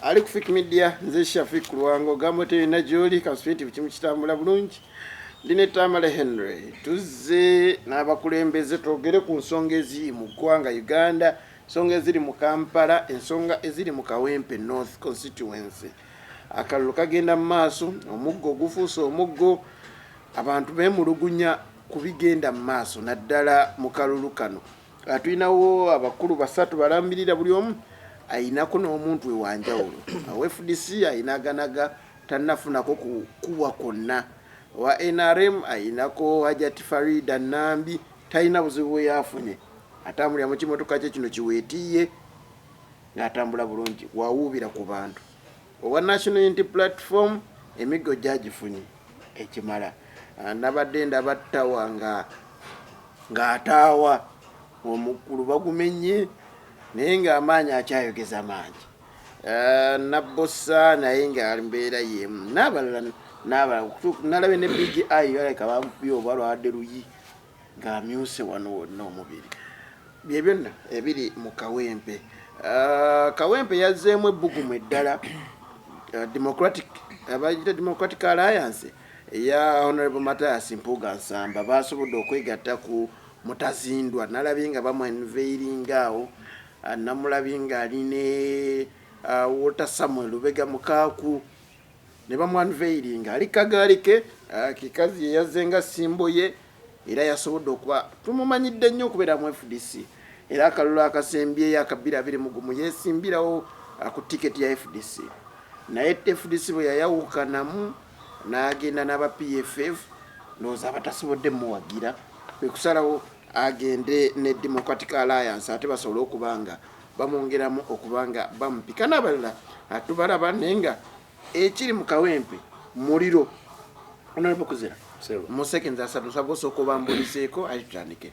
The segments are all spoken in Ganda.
Ali ku Fik Media, nze Shafik Lwango. Gamba terina gyoli kansubire nti kimu kitambula bulungi. Ndi ne Tamale Henry, tuzze n'abakulembeze twogere ku nsonga eziri mu ggwanga Uganda, ensonga eziri mu Kampala, ensonga eziri mu Kawempe North Constituency. Akalulu kagenda mu maaso, omuggo gufuuse omuggo, abantu beemulugunya ku bigenda mu maaso naddala mu kalulu kano. Tulinawo abakulu basatu balambirira, buli omu ayinako n'omuntu we wanjawulo. Owa FDC ayina aganaga tannafunako kukuwa kwonna, owa NRM ayinako Hajati Farida Nambi, talina buzibu bwe yafunye, atambulira mu kimotoka kye kino kiweetiiye ng'atambula bulungi, wawuubira ku bantu. Owa National Unity Platform emiggo gyagifunye ekimala. Nabadde ndaba ttawa nga ng'ataawa omukulu bagumenye, naye ng'amaanyi akyayogeza mangi. Nabbosa naye ng'ali mbeera yemu, n'abalala n'abalala. Nalabye ne Big Eye, alabika bamukubye oba lwadde luyi ng'amyuse wano wonna omubiri. Bye byonna ebiri mu Kawempe. Kawempe yazzeemu ebbugumu eddala. Democratic, abayita Democratic Alliance eya Honorable Mathias Mpuuga Nsamba basobodde okwegatta ku Mutazindwa. Nalabye nga bamu-unveilinga awo. Namulabye ng'ali ne Walter Samuel Lubega Mukaaku ne bamu-unveilinga ali kagaali ke. Kikazi ye yazze nga simbo ye, era yasobodde okuba tumumanyidde nnyo okubeera mu FDC, era akalulu akasembyeyo aka 2021 yeesimbirawo ku tiketi ya FDC, naye FDC bwe yayawukanamu n'agenda n'aba PFF, ndowooza abatasobodde muwagira kwe kusalawo agende ne Democratic Alliance, ate basobole okuba nga bamwongeramu okuba nga bamupika n'abalala tubalaba. Naye nga ekiri mu Kawempe muliro. Honorable Kuzira, mu seconds 30 nsaba osooka obambulizeeko ate tutandike.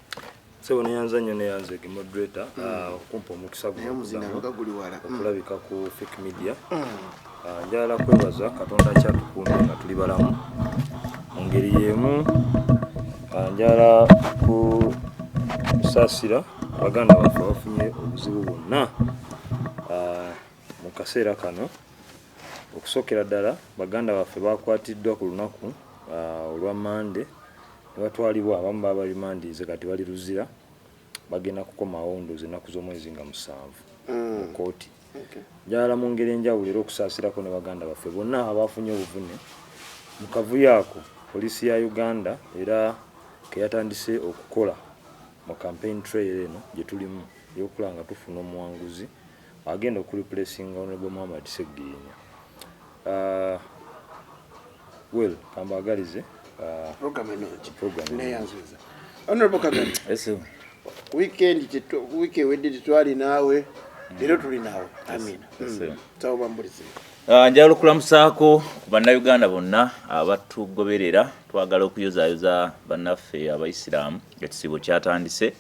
Sebo, neyanza nnyo, neyanza ege moderator okumpa omukisa guno. Naye omuzindaalo okuddamu gaguli wala. Okulabika ku Fik Media. Njagala kwebaza Katonda akyatukuumye nga tuli balamu. Mu ngeri y'emu njagala kusaasira baganda baffe abafunye obuzibu bwonna mu kaseera kano. Okusookera ddala, baganda baffe bakwatiddwa ku lunaku olwa Mande ne batwalibwa. Abamu baba barimandinze, kati bali Luzira, bagenda kukomawo ndowooza ennaku z'omwezi nga 7 mu kooti. Njagala mu ngeri enjawulo era okusaasirako ne baganda baffe bonna abafunye obuvune mu kavuyo ako poliisi ya Uganda era ke yatandise okukola mu campaign trail eno gye tulimu ey'okulaba nga tufuna omuwanguzi agenda okureplacinga Honorable Muhammad Ssegirinya. Well, kambaagalize program ennungi. Program ennungi. Neyanziza. Honorable Kagame, Yes, sir. Weekend wiiki ewedde tetwali naawe, leero tuli naawe. Amina. Yes, sir. Sawo bambulize. Njagala okulamusaako ku Bannayuganda bonna abatugoberera. Twagala okuyozaayoza bannaffe Abayisiraamu, ekisiibo kyatandise,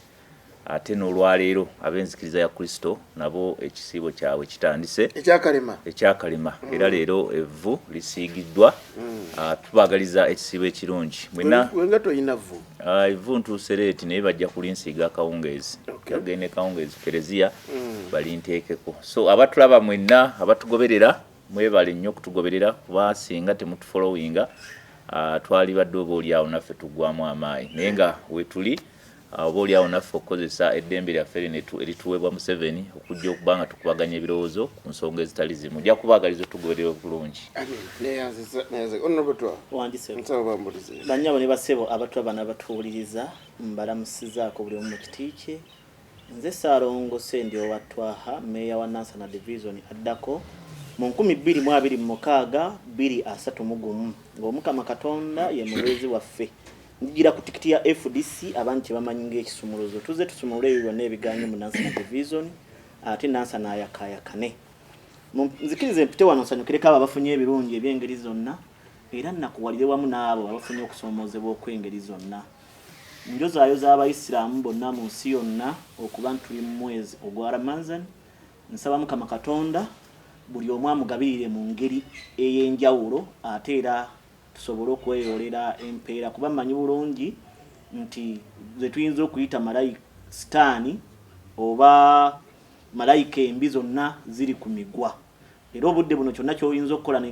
ate n'olwaleero ab'enzikiriza ya Kristo nabo ekisiibo kyabwe kitandise. Ekyakalema. Ekyakalema, era leero evvu lisiigiddwa. Tubaagaliza ekisiibo ekirungi mwena. Wenga toyina vvu. Evvu ntuuse late, naye bajja kulinsiiga akawungeezi. Agende kawungeezi kereziya balinteekeko. So abatulaba mwenna, abatugoberera, mwebale nnyo okutugoberera, kuba singa temutufollowinga twali badde oba oliawo naffe tuggwamu amaanyi, naye nga wetuli oba oliawo naffe okukozesa eddembe lyaffe lino erituweebwa Museveni okujja okuba nga tukubaganya ebirowoozo ku nsonga ezitali zimu. Nja kubaagaliza otugoberera obulungi. Amina, neyanziza, neyanziza. Honorable Twa. Wandise. Nsaba bambulize. Bannyabo ne basebo abatulaba n'abatuwuliriza, mbalamusizaako buli omu mu kiti kye. Nze Ssaalongo Ssendi owa Twaha, meeya wa Nansana Division addako mu 2026 231, ng'Omukama Katonda ye mubeezi waffe. Njigira ku tikiti ya FDC, abangi kye bamanyi ng'ekisumuluzo. Tuzze tusumulula ebyo byonna ebiganye mu Nansana Division, ate Nansana ayakaayakane. Nzikirize mpite wano nsanyukireko abo abafunye ebirungi eby'engeri zonna, era nnakuwalire wamu n'abo abafunye okusoomoozebwa okw'engeri zonna. Njozaayoza Abayisiraamu bonna mu nsi yonna okuba nti tuli mu mwezi ogwa Ramazan. Nsaba Mukama Katonda buli omu amugabirire mu ngeri ey'enjawulo, ate era tusobole okweyoolera empeera, kuba mmanyi bulungi nti ze tuyinza okuyita malayika sitaani oba malayika embi zonna ziri ku migwa. Era obudde buno kyonna ky'oyinza okukola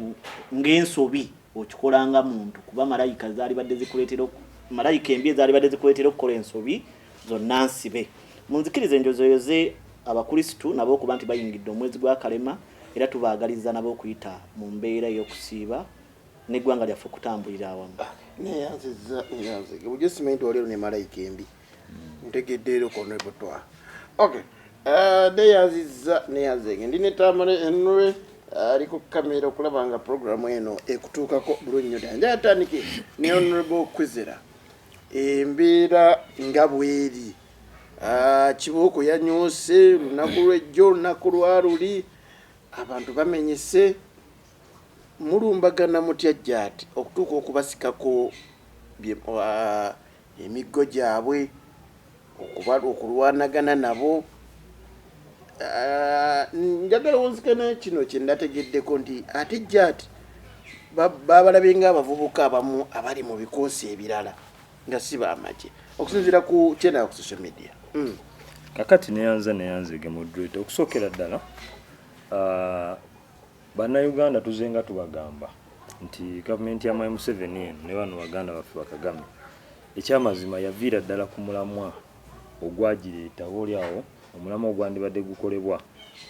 ng'ensobi okikola nga muntu, kuba malayika zaalibadde zikuleetera malayika embi ezaalibadde zikuleetera okukola ensobi zonna nsibe. Munzikirize njozeyoze Abakristu nabo okuba nti bayingidde omwezi gwa Kalema, era tubaagaliza nabo okuyita mu mbeera ey'okusiiba n'eggwanga lyaffe okutambulira awamu. Neyanziza, neyanzige. Bulijjo simanyi nti waliwo ne malayika embi. Ntegedde ero kono butwa. Okay. Neyanziza, neyanzige. Ndi ne Tamale Henry ali ku kamera okulaba nga programu eno ekutuukako bulungi nnyo ddala. Njagala tutandike ne Honorable Kwizera. Embeera nga bweri. Kibuuko yanyoose lunaku lw'ejjo, olunaku lwa luli, abantu bamenyese. Mulumbagana mutya Jat okutuuka okubasikako emiggo gyabwe, okulwanagana nabo? Njagala onzikane kino kye nategeddeko nti ate Jat babalabye ng'abavubuka abamu abali mu bikoosi ebirala nga si b'amagye, okusinziira ku kyendaba ku social media. Kakati neyanza neyanzege moderator. Okusookera ddala, Bannayuganda tuzenga tubagamba nti gavumenti ya Mwami Museveni eno ne bano baganda baffe bakagame, ekyamazima yaviira ddala ku mulamwa ogwagireeta, oba oli awo omulamwa ogwandibadde gukolebwa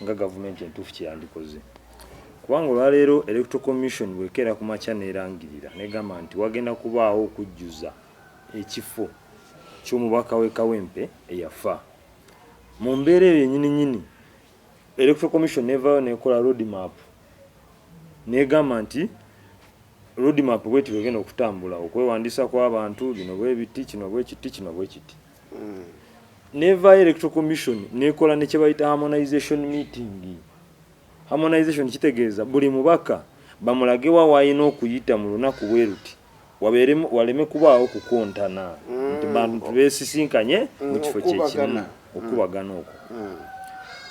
nga gavumenti entuufu kye yandikoze. Kubanga olwaleero Electoral Commission bw'ekeera ku makya n'erangirira n'egamba nti wagenda kubaawo okujjuza ekifo ky'omubaka w'e Kawempe eyafa, mu mbeera eyo yennyini nnyini Electoral Commission nevaayo nekola road map negamba nti road map bweti bwegenda okutambula, okwewandiisa kw'abantu bino bwebiti, kino bwekiti, kino bwekiti. Nevaayo Electoral Commission nekola ne kyebayita harmonization meeting. Harmonization kitegeeza buli mubaka bamulage wa w'alina okuyita mu lunaku bwe luti, waleme kubaawo kukontana nti bantu beesisinkanye mu kifo kye kimu, okukubagana okwo.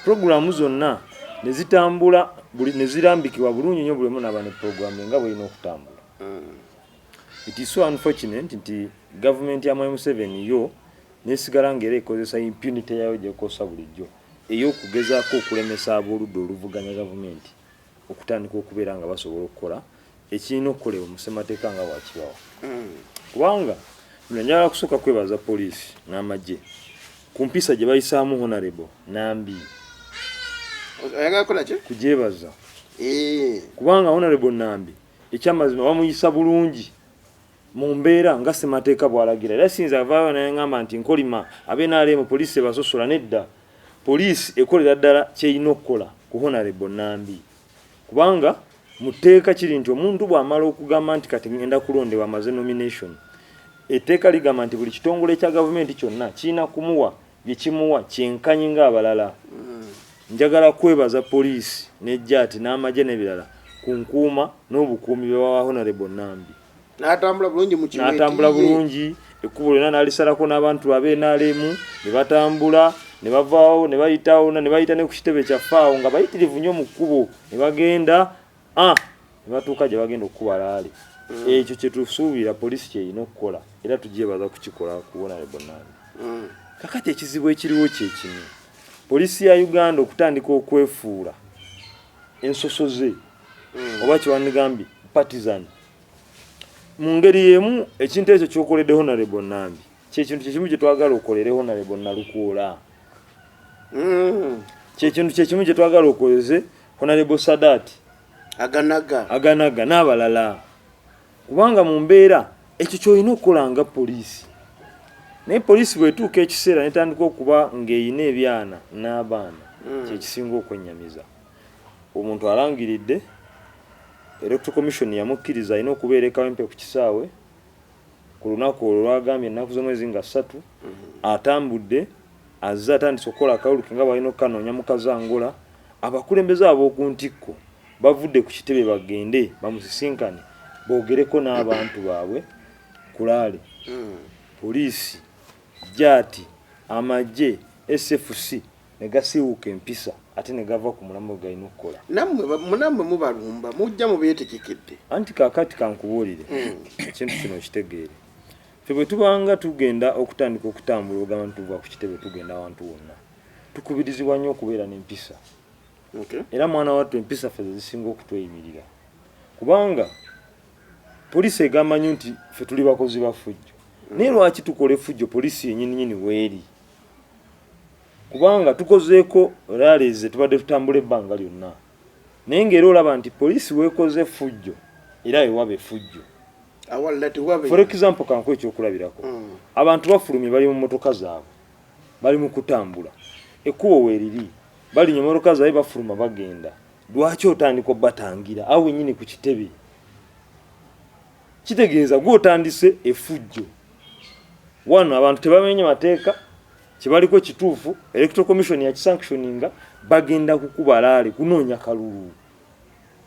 Pulogulaamu zonna ne zitambula ne zirambikibwa bulungi nnyo, buli omu n'aba ne pulogulaamu ye nga bw'erina okutambula. It is so unfortunate nti gavumenti ya Mwami Museveni yo n'esigala ng'era ekozesa impunity yaayo gy'ekozesa bulijjo ey'okugezaako okulemesa ab'oludda oluvuganya gavumenti okutandika okubeera nga basobola okukola ekirina okukolebwa mu ssemateeka nga bw'akibawa. Kubanga nno njagala kusooka kwebaza poliisi n'amagye ku mpisa gye bayisaamu Honorable Nambi. Oyagala kukola ki? Kugyebaza. Kubanga Honorable Nambi ekyamazima bamuyisa bulungi mu mbeera nga ssemateeka bw'alagira, era siyinza avaayo nayangamba nti nkolima abe NRM poliisi ebasosola. Nedda, poliisi ekolera ddala ky'erina okukola ku Honorable Nambi, kubanga mu tteeka kiri nti omuntu bw'amala okugamba nti kati ngenda kulondebwa, amaze nomination, etteeka ligamba nti buli kitongole kya gavumenti kyonna kirina kumuwa bye kimuwa kyenkanyi ng'abalala. Njagala kwebaza poliisi ne JAT n'amagye n'ebirala ku nkuuma n'obukuumi bye bawa Honorable Nambi. N'atambula bulungi mu kiweeti. N'atambula bulungi ekkubo lyonna n'alisalako n'abantu abe NRM ne batambula ne bavaawo ne bayitawo ne bayita ne ku kitebe kyaffe awo nga bayitirivu nnyo mu kkubo ne bagenda ne batuuka gye bagenda okukuba laale. Ekyo kye tusuubira poliisi ky'erina okukola era tugyebaza kukikola ku Honorable Nambi. Kakati ekizibu ekiriwo kye kino, poliisi ya Uganda okutandika okwefuula ensosoze oba kyewandigambye partisan mu ngeri y'emu, ekintu ekyo ky'okoledde Honorable Nambi kyekintu kyekimu kye twagala okolere Honorable Nalukoola, kyekintu kyekimu kye twagala okoleze Honorable Sadat Aganaga, Aganaga n'abalala, kubanga mu mbeera ekyo ky'olina okukola nga poliisi. Naye poliisi bw'etuuka ekiseera netandika okuba ng'eyina ebyana n'abaana, kyekisinga okwennyamiza. Omuntu alangiridde, Electoral Commission yamukkiriza, alina okubeera e Kawempe ku kisaawe ku lunaku olwo lwagambye ennaku z'omwezi nga 3, atambudde azze atandise okukola akalulu ke nga bw'alina okukanoonya mu Kazangola. Abakulembeze ab'oku ntikko bavudde ku kitebe bagende bamusisinkane boogereko n'abantu baabwe ku laale. Poliisi, JAT, amagye, SFC ne gasiiwuuka empisa ate ne gava ku mulamwa gwe galina okukola. Nammwe mubalumba, mujja mubeetegekedde. Anti kaakati kankubuulire ekintu kino okitegeere. Ffe bwe tubanga tugenda okutandika okutambula ogamba nti tuva ku kitebe tugenda awantu wonna, tukubirizibwa nnyo okubeera n'empisa. Era mwana wattu, empisa ffe zezisinga okutweyimirira, kubanga poliisi egamba nnyo nti ffe tuli bakozi ba ffujjo, naye lwaki tukola effujjo poliisi yenyini nyini weeri? Kubanga tukozeeko rallies zetubadde tutambula ebbanga lyonna, naye ngaera olaba nti poliisi weekoze effujjo era ewaba effujjo. Awalala tewabe. For example, kankuwe ekyokulabirako. Abantu bafulumye, bali mu motoka zaabwe, bali mu kutambula, ekkubo weeriri, balinya motoka zaabwe, bafuluma, bagenda. Lwaki otandika obatangira awo wenyini ku kitebe? Kitegeeza gwe otandise effujjo. Wano abantu tebamenye mateeka, kyebaliko kituufu, Electoral Commission yakisanctioninga, bagenda kukuba rally kunoonya kalulu,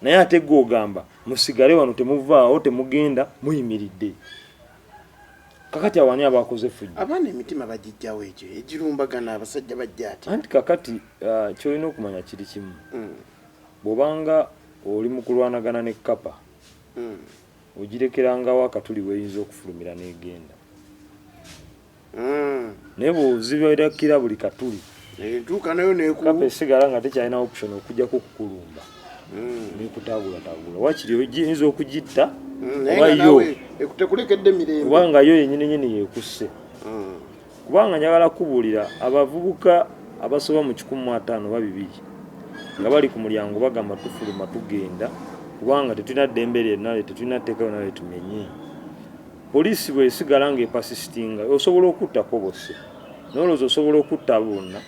naye ate gwe ogamba musigale wano, temuvaawo, temugenda, muyimiridde. Kakati awani abakoze effujjo? Abaana emitima bagijjawo egyo egirumbagana abasajja bajja ati. Anti kakati kyolina okumanya kiri kimu. Bw'obanga oli mu kulwanagana ne kapa, ogirekerangawo akatuli weeyinza okufulumira n'egenda. Naye bw'ozibirakira buli katuli, entuuka nayo neku kapa esigala nga tekyalina option okujjako okukulumba nekutaagulataagula. Wakiri oyinza okugitta Naye oba nga yo naawe tekulekedde mirembe. Kubanga yo yenyini nyini yekusse. Kubanga njagala kubuulira, abavubuka abasoba mu 150 oba 200 nga bali ku mulyango bagamba tufuluma tugenda kubanga tetulina ddembe lyonna, tetulina tteeka lyonna lyetumenye. Poliisi bwesigala nga epersistinga, osobola okutta Kobose, nolowooza osobola okutta abo bonna?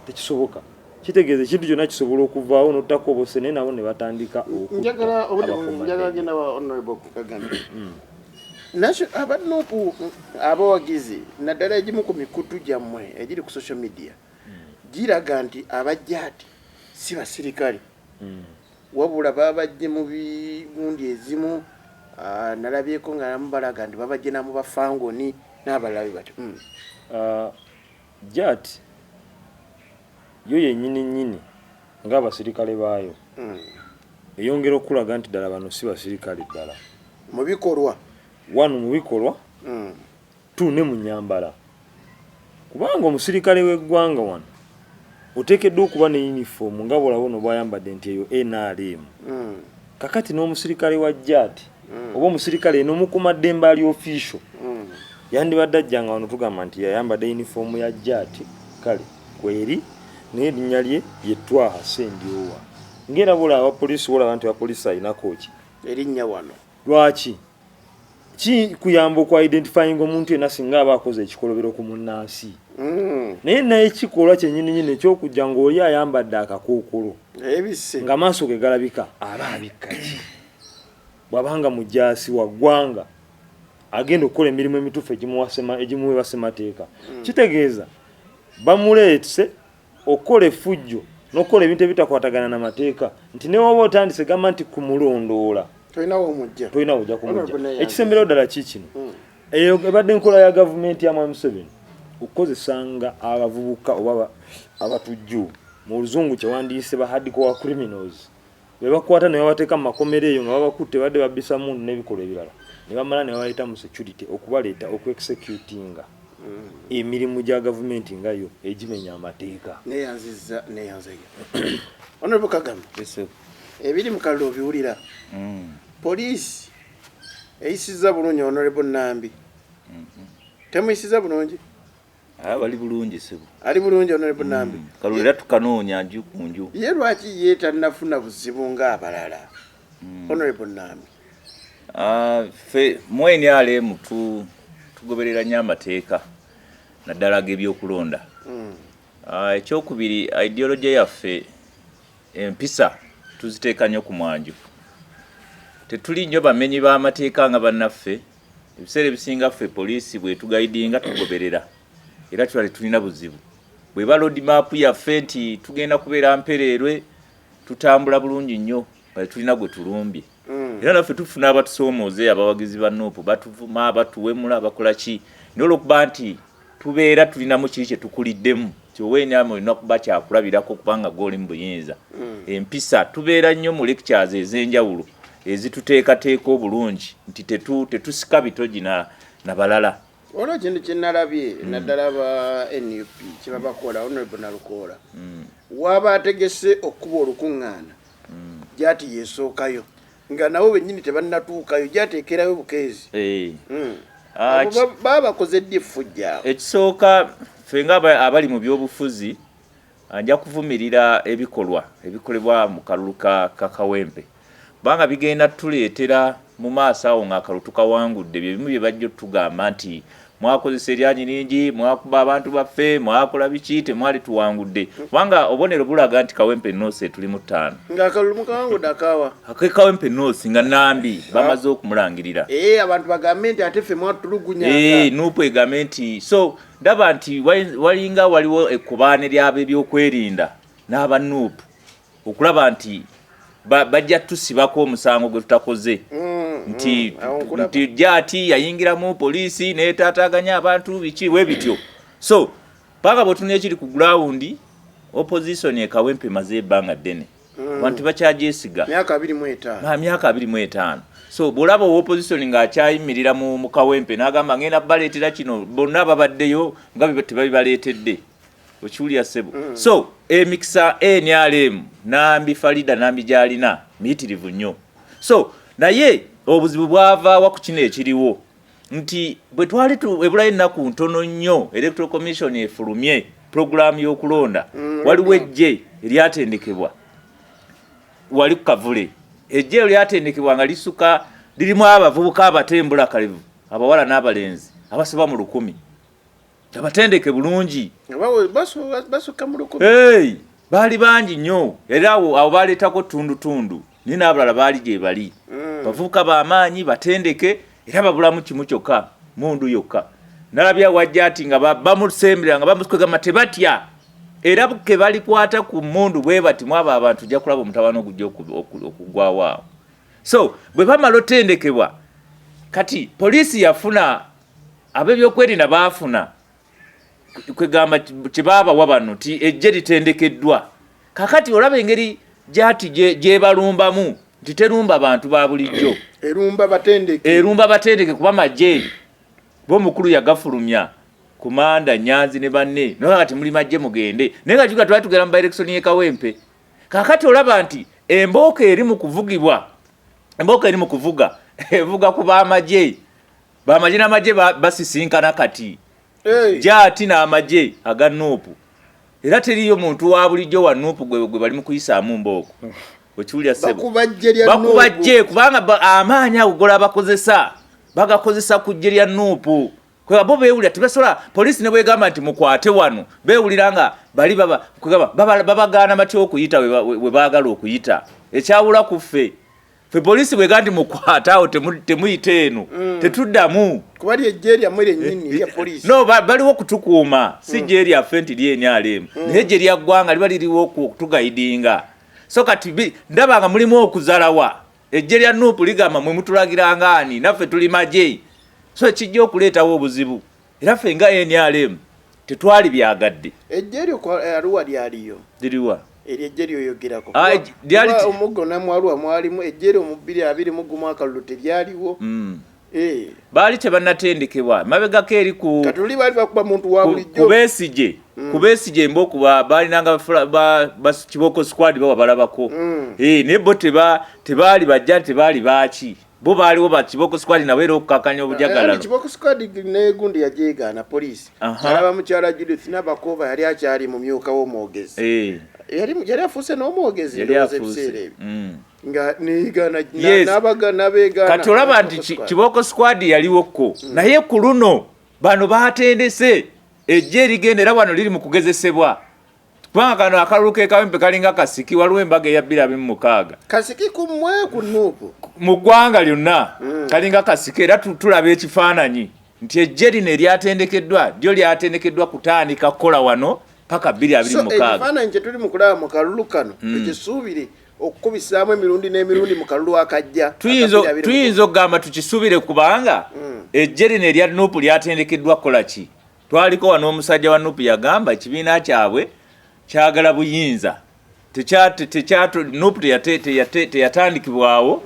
Tekisoboka. Kitegeeza ekintu kyonna kisobola okuvaawo notta Kobose, naye nabo ne batandika okutta Njagala obudde abakuumaddembe. Njagala genda wa Honorable Kagame. Aba NUP, abawagizi, naddala egimu ku mikutu gyammwe egiri ku social media, giraga nti abajjaati si basirikale, wabula babajje mu bigundi ezimu. Nalabyeko nga namu balaga nti babajje namu bafangoni n'abalala be batyo. JAT yo yennyini nnyini ng'abasirikale baayo eyongera okulaga nti ddala bano si basirikale ddala. Mu bikolwa. Wano mu bikolwa, tu ne mu nyambala, kubanga omusirikale w'eggwanga wano oteekeddwa okuba ne uniform nga bwolaba ono bwayambadde nti eyo NRM. Kakati n'omusirikale wa JAT oba omusirikale eno omukuumaddembe ali official yandibadde ajjanga wano tugamba nti yayambadde uniform ya JAT, kale kweri, naye erinnya lye ye Twaha Sendyowa. Ngaera bwolaba abapoliisi, wolaba nti abapoliisi alinako ki? Erinnya wano. Lwaki kikuyamba okwa identifying omuntu yenna singa aba akoze ekikolobero ku munnansi? Naye naye ekikolwa kyennyininyini ekyokujja ng'oli ayambadde akakookolo ebisse nga maaso ge galabika, aba abikka ki? Bw'abanga mujaasi wa ggwanga agenda okukola emirimu emituufu egimuweebwa ssemateeka, kitegeeza bamuleetse okukola effujjo n'okukola ebintu ebitakwatagana na mateeka, nti newoba otandise gamba nti kumulondoola, tolinawo omujja. Tolina ojja kumujja. Honorable Neyanzi. Ekisemberayo ddala ki kino, eyo ebadde enkola ya gavumenti ya Mwami Museveni okukozesanga abavubuka oba abatujju, mu luzungu kyewandiise ba hardcore criminals, be bakwata ne babateeka mu makomera eyo nga babakutte badde babbisa mundu n'ebikolwa ebirala, ne bamala ne babaleeta mu security okubaleeta okuexecutinga emirimu gya gavumenti nga yo egimenya amateeka. Neyanziza, neyanzeyo. Honorable Kagame, Yes, sir. ebiri mu kalulu obiwulira. Poliisi eyisizza bulungi Honorable Nambi? Temuyisiza bulungi? Ah, bali bulungi, sebo. Ali bulungi Honorable Nambi? Kalulu era tukanoonya nju ku nju. Ye lwaki ye tannafuna buzibu ng'abalala, Honorable Nambi? Ah, ffe mu NRM tugoberera nnyo amateeka, naddala ag'ebyokulonda. Ah, ekyokubiri, ideology yaffe, empisa tuziteeka nnyo ku mwanjo. Tetuli nnyo bamenyi b'amateeka nga bannaffe. Ebiseera ebisinga ffe poliisi bwetuguidinga tugoberera, era tuba tetulina buzibu. Bweba road map yaffe nti tugenda kubeera mpereerwe, tutambula bulungi nnyo nga tetulina gwe tulumbye. Era naffe tufuna abatusoomooze, abawagizi ba NUP batuvuma, batuwemula, bakola ki, naye olwokuba nti tubeera tulinamu kiri kye tukuliddemu ti ow'ennyama olina kuba kyakulabirako kubanga gw'oli mu buyinza. Empisa tubeera nnyo mu lectures ez'enjawulo ezituteekateeka obulungi nti tetusika bitogi na balala. Waliwo ekintu kyenalabye, naddala aba NUP kyebabakola, Honorable Nalukoola. Waba ategese okukuba olukuŋŋaana, gyati yeesookayo nga nabo bennyini tebannatuukayo, gyateekerayo bukeezi. Abo baba bakoze ddi effujjo awo? Ekisooka, ffe nga abali mu byobufuzi, nja kuvumirira ebikolwa ebikolebwa mu kalulu ka Kawempe, kubanga bigenda tuleetera mu maaso awo ng'akalulu tukawangudde. Bye bimu bye bajja otugamba nti mwakozesa eryanyi lingi, mwakuba abantu baffe, mwakola biki, temwali tuwangudde, kubanga obubonero bulaga nti Kawempe North etuli mu 5. Ng'akalulu mukawangudde akaawa? Ake Kawempe North nga Nambi bamaze okumulangirira. Abantu bagambe nti ate ffe mwatulugunyanga. Nuupu egambe nti, so ndaba nti walinga waliwo ekkubaane ly'ab'ebyokwerinda n'aba Nuupu okulaba nti bajja tusibako omusango gwe tutakoze, nti gyati yayingiramu poliisi n'etaataaganya abantu biki bwe bityo. So paka bw'otunula ekiri ku ground, opposition e Kawempe emaze ebbanga ddene, abantu bakyagyesiga. Myaka 25. Myaka 25. So bw'olaba opposition ng'akyayimirira mu Kawempe n'agamba ngenda baleetera kino, bonna babaddeyo nga tebabibaleetedde. Okiwulira ssebo? So emikisa NRM Nambi Farida Nambi gy'alina miyitirivu nnyo. So naye obuzibu bwavaawa ku kino ekiriwo nti bwe twali ebulayo ennaku ntono nnyo Electoral Commission efulumye pulogulaamu y'okulonda, waliwo eggye eryatendekebwa wali ku Kavule. Eggye eryo lyatendekebwa nga lisuka lirimu abavubuka abatembulakalevu, abawala n'abalenzi abasoba mu 1000, abatendeke bulungi. Basukka mu 1000. Baali bangi nnyo, era awo baleetako ttundutundu, naye n'abalala baali gye bali. Bavubuka b'amaanyi batendeke, era babulamu kimu kyokka, mundu yokka. Nalabya wajja ati nga bamusembera nga bamukwegamba tebatya, era ke balikwata ku mundu bwe bati mwabo abantu ojja kulaba omutabano ogujja okugwawo awo. So bwe bamala otendekebwa, kati poliisi yafuna ab'ebyokwerinda baafuna kwegamba kye baabawa bano nti ejje litendekeddwa. Kakati olaba engeri gyati gyebalumbamu nti terumba bantu ba bulijjo, erumba batendeke, erumba batendeke, kuba magye bo mukulu yagafulumya kumanda Nyanzi ne banne naye kati muli magye mugende. Naye nga juga twali tugenda mu by-election y'e Kawempe. Kakati olaba nti embooko eri mu kuvugibwa, embooko eri mu kuvuga evuga ku b'amagye, bamagye n'amagye basisinkana kati gyati n'amagye aga Nuupu, era teriyo muntu wa bulijjo wa Nuupu gwe bali mu kuyisaamu mbooko. Okiwulira ssebo? Bakuba jje, kubanga amaanyi ago gola bakozesa bagakozesa ku ggye lya Nuupu. Bo beewulira tebasobola. Poliisi ne bwegamba nti mukwate wano, beewulira nga bali babagaana batya okuyita we baagala okuyita. Ekyawula ku ffe, ffe poliisi bwega nti mukwate awo, temuyita eno, tetuddamu. Kuba lyejje lyammwe lyennyini erya poliisi. No, baliwo kutukuuma, si ggye lyaffe nti lyenrm, naye ggye lya ggwanga liba liriwo okutuguidinga. So kati ndaba nga mulimu okuzalawa. Ejje lya Nuupu ligamba mwe mutulagiranga ani, naffe tuli magye. So ekijja okuleetawo obuzibu, era ffe nga NRM tetwali byagadde. Ejje eryo Aluwa lyaliyo? Liriwa? Eryo ejje lyoyogerako omuggo namwaluwa mwalimu ejje eryo mu 2021 akalulu teryaliwo. Baali tebannatendekebwa mabegako eri ku Katuli baali bakuba muntu wa bulijjo. Kubesigye, kubesigye emboku baalinanga kiboko squad bawa balabako. Naye bo tebaali bajja, tebaali baaki, bo baaliwo ba kiboko squad nabo era okukakanya obujagalalo. Kiboko squad negundi yajeegaana poliisi. Alaba mukyala Judith Nabakooba yali akyali mumyuka w'omwogezi, yali afuuse n'omwogezi ndowooza ebiseera ebyo, nga neegaana nabeegaana. Kati olaba nti kiboko squad yaliwoko, naye ku luno bano batendese ejje erigenda, era wano liri mu kugezesebwa, kubanga kano akalulu ke Kawempe kalinga kasiki. Waliwo embaga eya 2026. Kasiki kumwe ku Nuupu? Mu ggwanga lyonna kalinga kasiki, era tulaba ekifaananyi nti ejje lino eryatendekeddwa lyo lyatendekeddwa kutandika kukola wano paka 2026. Ekifaananyi kye tuli mu kulaba mu kalulu kano, ekisuubire okukubisaamu emirundi n'emirundi mu kalulu akajja. Tuyinza okugamba tukisuubire, kubanga ejje lino erya Nuupu lyatendekeddwa kukola ki? Twaliko wano omusajja wa Nuupu yagamba ekibiina kyabwe kyagala buyinza, Nuupu teyatandikibwawo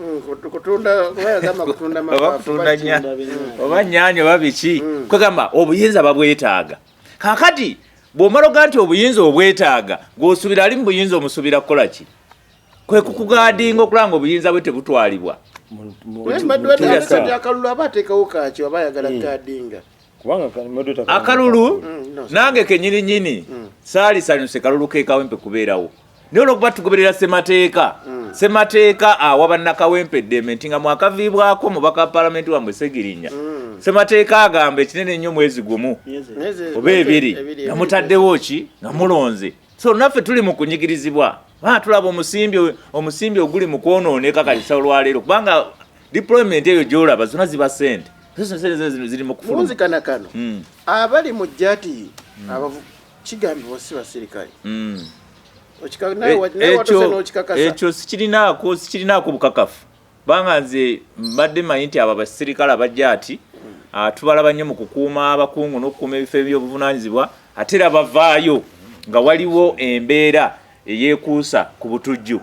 oba nnyanya oba biki, kwegamba obuyinza babwetaaga. Kakati Bw'omala ogaa nti obuyinza obwetaaga, gw'osuubira ali mu buyinza omusuubira kukola ki? Kwe kukugaadinga okulaba nga obuyinza bwe tebutwalibwa. Akalulu aba ateekawo kaki aba ayagala gadinga? Akalulu nange kenyini nyini saalisanyuse kalulu ke Kawempe kubeerawo, naye olwokuba tugoberera ssemateeka, ssemateeka awa bannakawempe eddembe nti nga mwakaviibwako mubaka wa paalamenti wammwe Segirinya, ssemateeka agamba ekinene ennyo mwezi gumu oba 2 nga mutaddewo ki, nga mulonze. So naffe tuli mu kunyigirizibwa, tulaba omusimbi oguli mu kwonooneka kati olwaleero, kubanga deployment eyo gy'olaba zonna ziba ssente, ziri mu kufuluma. Munzikana kano abali mu JATT kigambibwa si basirikale. Ekyo sikirinaako bukakafu, kubanga nze mbadde manyi nti abo abasirikale aba JATT tubalaba nnyo mu kukuuma abakungu n'okukuuma ebifo eby'obuvunaanyizibwa, ate era bavaayo nga waliwo embeera eyeekuusa ku butujju.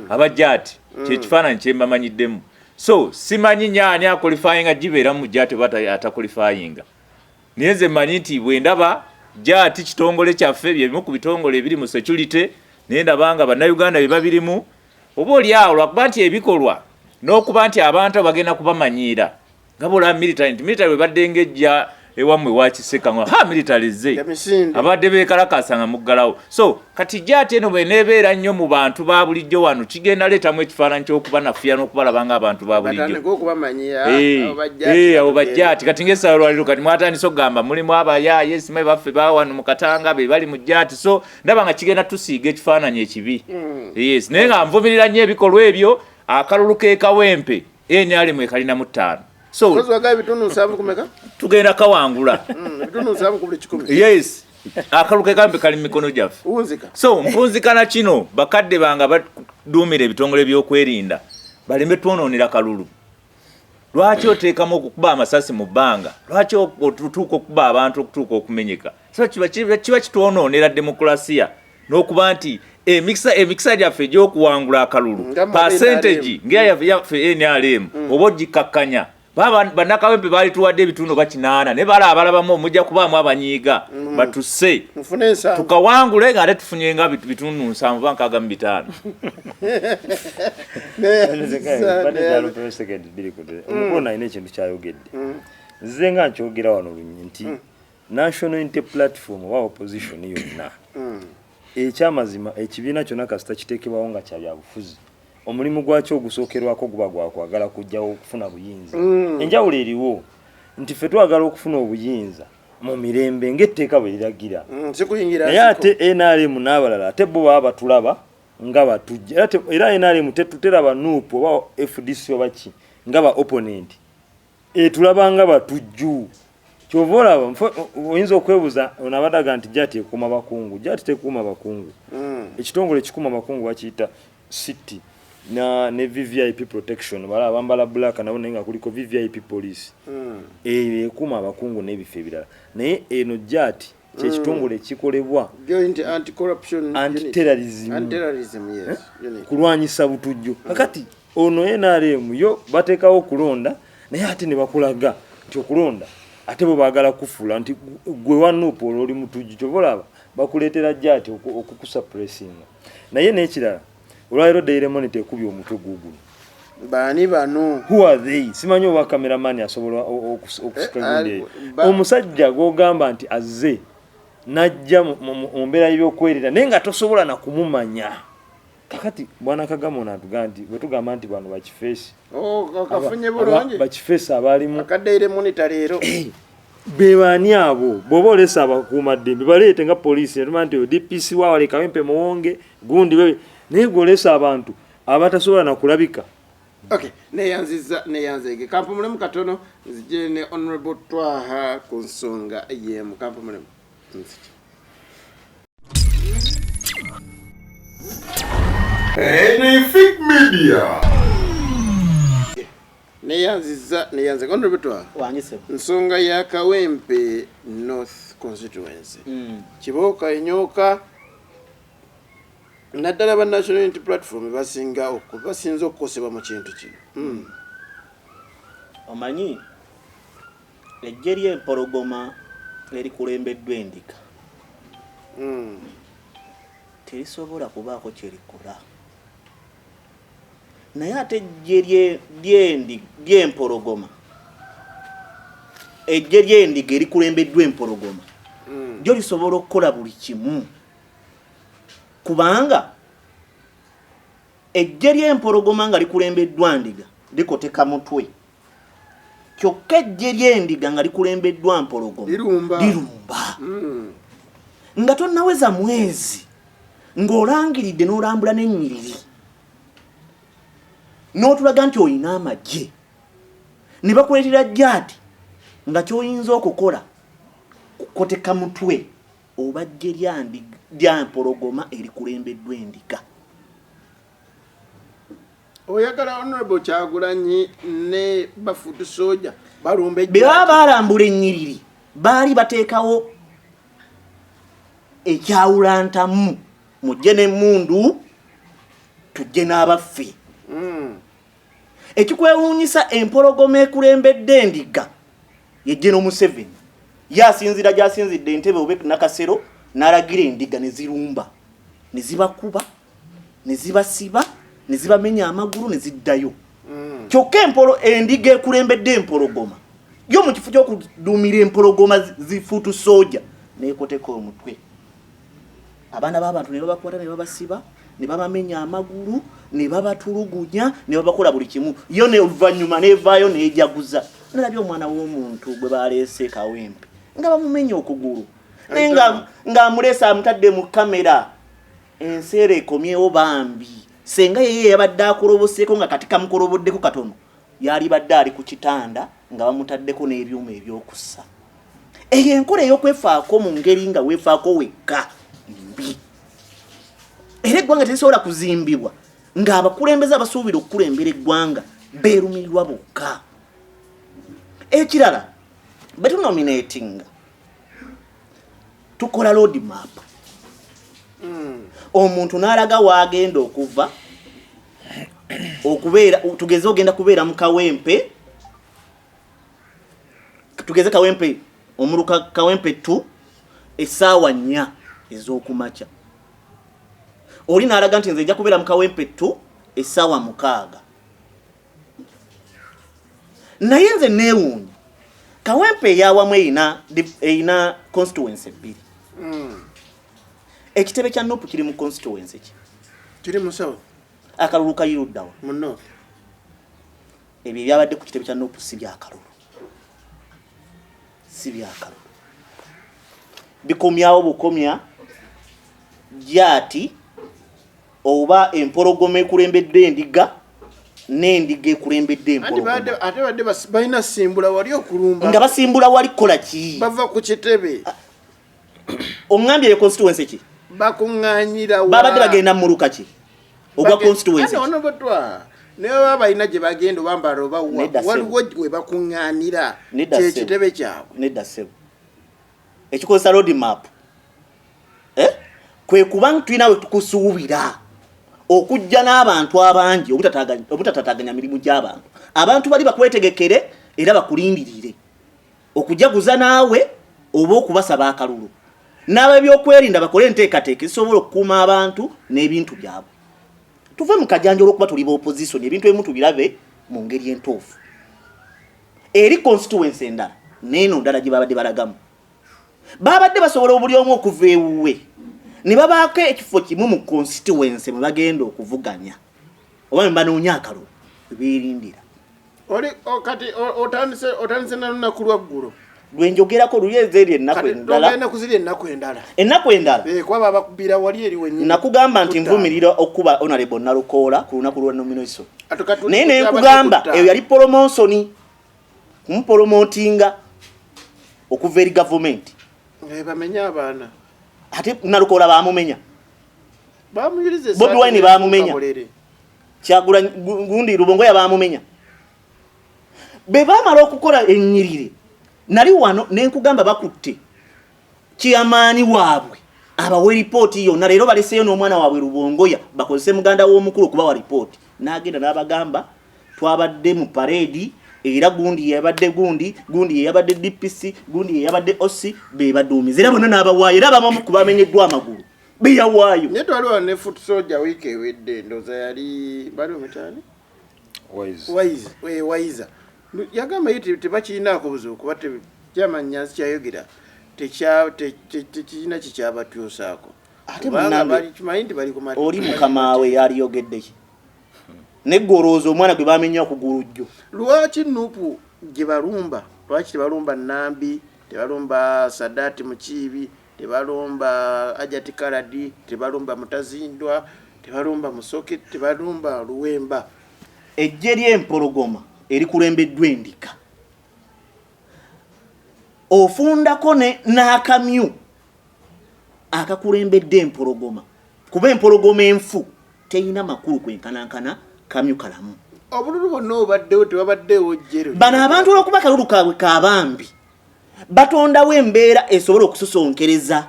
Aba JATT kyekifaananyi kye mbamanyiddemu. So simanyi nyaani aqualifyinga gibeera mu JATT oba ataqualifyinga, naye nze mmanyi nti bwe ndaba JATT kitongole kyaffe, byebimu ku bitongole ebiri mu security, naye ndaba nga bannayuganda bye babirimu, oba oli awo lwakuba nti ebikolwa n'okuba nti abantu abo bagenda kubamanyiira nga bolaba military, nti military bwe badde ng'ejja ewammwe wakiseka nga ha military ze abadde beekalakaasa nga muggalawo. So kati JATT eno bweneebeera nnyo mu bantu ba bulijjo wano, kigenda leetamu ekifaananyi ky'okubanafuya n'okubalaba ng'abantu ba bulijjo abo ba JATT. Kati ng'essaawa lwaliro kati mwatandise okugamba mulimu abayaaye simanyi baffe bawano mu Katanga be bali mu JATT, so ndaba nga kigenda tusiiga ekifaananyi ekibi. Yes, naye nga nvumirira nnyo ebikolwa ebyo. Akalulu k'e Kawempe NRM ekalina mu 5, so tugenda kawangula. Yes, akalulu k'e Kawempe kali mu mikono gyaffe. So mpunzikana kino, bakadde bange baduumira ebitongole by'okwerinda baleme twonoonera kalulu. Lwaki oteekamu okukuba amasasi mu bbanga? Lwaki otuuka okukuba abantu okutuuka okumenyeka? So kiba kitwonoonera demokulasiya n'okuba nti emikisa gyaffe egy'okuwangula akalulu, percentage ngeyaffe NRM, oba ogikkakkanya. Bannakawempe baali tuwadde ebitundu oba 8, naye bala abalabamu mujja kubaamu abanyiiga batuse tukawangule nga ate tufunye nga bitundu 70 oba 65. Omukulu alina ekintu kyayogedde, nzize nga nkyogera wano lunyi nti National Unity Platform oba opposition yonna, ekyamazima ekibiina kyonna kasita kiteekebwawo nga kya byabufuzi, omulimu gwakyo ogusookerwako guba gwakwagala kujjawo okufuna buyinza. Enjawulo eriwo nti ffe twagala okufuna obuyinza mu mirembe ng'etteeka bwe liragira, naye ate NRM n'abalala ate bo baba batulaba nga batujja. Era NRM teraba NUP oba FDC oba ki nga ba opponent, etulaba nga batujju. Kyova olaba oyinza okwebuuza ono abaddaga nti JATT ekuuma bakungu. JATT tekuuma bakungu. Ekitongole ekikuuma bakungu bakiyita city ne VVIP protection, bala bambala black nabo, naye nga kuliko VVIP police, eyo ekuuma abakungu n'ebifo ebirala. Naye eno JATT kyekitongole ekikolebwa anti-terrorism, kulwanyisa butujju. Kakati ono NRM yo bateekawo okulonda, naye ate ne bakulaga nti okulonda ate bwe baagala kufuula nti gwe wa NUP olwo oli mutujju. Kyova olaba bakuleetera JATT okukusuppressinga. Naye n'ekirala, olwaleero Daily Monitor ekubye omutwe guguno. Baani bano? Who are they? Simanyi oba cameraman asobola okusika gundi eyo. Omusajja gw'ogamba nti azze n'ajja mu mbeera y'ebyokwerinda naye nga tosobola na kumumanya. Kakati bwana Kagame ono atugamba nti bwe tugamba nti bano bakifeesi, kafunye bulungi. Bakifeesi abaalimu aka Daily Monitor leero. Be baani abo? Bw'oba oleese abakuumaddembe baleete nga poliisi, netuma nti DPC waawale Kawempe Muwonge gundi bebe, naye gwe oleese abantu abatasobola na kulabika. Okay, neyanziza, neyanzege. Kampumulemu katono, nzije ne Honorable Twaha ku nsonga yemu. Kampumulemu nzije. Anything Media. Neyanziza, neyanze. Honorable Twaha. Wanyise. Nsonga ya Kawempe North constituency, Kiboka enyoka, naddala ba National Unity Platform basinga basinze okukosebwa mu kintu kino. Omanyi ejje ly'empologoma erikulembeddwa endiga. Terisobola kubaako kyerikola, naye ate ejje ly'empologoma, ejje ly'endiga erikulembeddwa empologoma, lyo lisobola okukola buli kimu, kubanga ejje ly'empologoma nga likulembeddwa ndiga likoteka mutwe, kyokka ejje ly'endiga nga likulembeddwa mpologoma lirumba. Nga tonnaweza mwezi ng'olangiridde n'olambula n'ennyiriri n'otulaga nti olina amagye, ne bakuleetera jaati nga ky'oyinza okukola kukoteka mutwe oba ggye lya mpologoma erikulembeddwa endiga. Oyagala Honorable Kyagulanyi ne bafuutu soja balumba. Bwe baba balambula ennyiriri, baali bateekawo ekyawulantamu, mujje n'emmundu tujje n'abaffe. Ekikwewuunyisa, empologoma ekulembedde endiga ye General Museveni, ye asinzira gy'asinzidde entebe oba Nakasero n'alagira endiga ne zirumba, ne zibakuba, ne zibasiba, ne zibamenya amagulu, ne ziddayo. Kyokka empolo endiga ekulembedde empologoma yo, mu kifo ky'okuduumira empologoma zifuutu sooja, neekoteka omutwe, abaana b'abantu ne babakwata, ne babasiba, ne babamenya amagulu, ne babatulugunya, ne babakola buli kimu. Yo ne oluvannyuma nevaayo nejaguza. Nalabye omwana w'omuntu gwe baleese Kawempe nga bamumenya okugulu, naye ng'amuleese amutadde mu kamera. Enseera ekomyewo bambi. Senga yeye yabadde akoloboseeko nga kati kamukoloboddeko katono, yalibadde ali ku kitanda nga bamutaddeko n'ebyuma ebyokussa. Eyo enkola ey'okwefaako mu ngeri nga weefaako wekka mbi, era eggwanga terisobola kuzimbibwa ng'abakulembeze abasuubira okukulembera eggwanga beerumirirwa bokka. Ekirala, betunominatinga tukola road map, omuntu n'alaga waagenda okuva okubeera. Tugeze ogenda kubeera mu Kawempe, tugeze Kawempe omuluka Kawempe 2, essaawa 4 ez'okumakya. Oli n'alaga nti nze nja kubeera mu Kawempe 2 essaawa 6. Naye nze neewuunya, Kawempe eyawamu eyina constituency bbiri. Ekitebe kya NUP kiri mu constituency ki? Kiri mu South. Akalulu kali luddawa? Mu North. Ebyo ebyabadde ku kitebe kya NUP si byakalulu, si byakalulu. Bikomyawo bukomya gyati oba empologoma ekulembedde endiga n'endiga ekulembedde Anti empologoma. Ate badde balina simbula wali okulumba. Nga basimbula wali kukola ki? Bava ku kitebe. Oŋŋambye ye constituency ki? Bakuŋŋaanyira wa? Babadde bagenda muluka ki ogwa constituency ki? Ono bwetwa naye baba balina gye bagenda oba mbala oba wa. Nedda, ssebo. Waliwo we bakuŋŋaanira. Nedda, ssebo. Kyekitebe kyabwe. Nedda ssebo, ekikozesa road map, eh? Kwe kuba tulina we tukusuubira okujja n'abantu abangi, obutatataganya mirimu gy'abantu. Abantu bali bakwetegekere era bakulindirire okujaguza naawe oba okubasaba akalulu, n'ab'ebyokwerinda bakole enteekateeka ezisobola okukuuma abantu n'ebintu byabwe. Tuve mu kajanja olw'okuba tuli ba opposition, ebintu ebimu tubirabe mu ngeri entuufu. Eri constituency endala n'eno ndala gye babadde balagamu, babadde basobola buli omu okuva ewuwe ne babaako ekifo kimu mu constituency mwe bagenda okuvuganya oba ne banoonya akalulu beerindira. Oli kati otandise na lunaku lwa ggulo. Lwenjogerako luli ezeeri ennaku Kati endala. togenda kuziri ennaku endala. Ennaku endala. Eh, kuba babakubira wali eri wennyini. Nakugamba nti Kutaano. nvumirira okuba Honorable Nalukoola ku lunaku lwa nomination. Ate kati Naye tuli ku nenkugamba kyabadde eyo yali promotion, kumupromotinga okuva eri gavumenti. Eh, bamenye abaana. Ate Nalukoola bamumenya. Bamuyuliza Bobi essaati Wine n'efuuka bamumenya. bulere. Kyagula gundi Rubongoya bamumenya. Bwe bamala okukola ennyiriri, nali wano nenkugamba bakutte chairman waabwe abawe ripooti yonna. Leero baleseeyo n'omwana waabwe Rubongoya, bakozese muganda w'omukulu okubawa ripooti. N'agenda n'abagamba twabadde mu parade. Era gundi yabadde gundi, gundi yabadde DPC, gundi yabadde OC, be baduumizi era bonna n'abawaayo, era abamu ku bamenyeddwa amagulu beyawaayo. Naye twaliwo ne foot soldier wiiki ewedde, ndowooza yali bali omutani Waiza yagamba ye tebakirinaako buzibu, kuba kyamanya kyayogera tekirina kikyabatuusaako. Ate munnange nti bali ku oli mukama we yaliyogedde ki? Negwe olowooza omwana gwe bamenya okugulu jjo. Lwaki Nupu gye balumba? Lwaki tebalumba Nambi, tebalumba Sadati Mukiibi, tebalumba Ajati Kaladi, tebalumba Mutazindwa, tebalumba Musoke, tebalumba Luwemba? Eggye ly'empologoma erikulembeddwa endiga ofundako n'akamyu akakulembedde empologoma, kuba empologoma enfu teyina makulu kwenkanankana kamyu kalamu. Obululu bwonna obaddewo tewabaddeewo jjero. Bano abantu olwokuba kalulu kaabwe kabambi batondawo embeera esobola okusosonkereza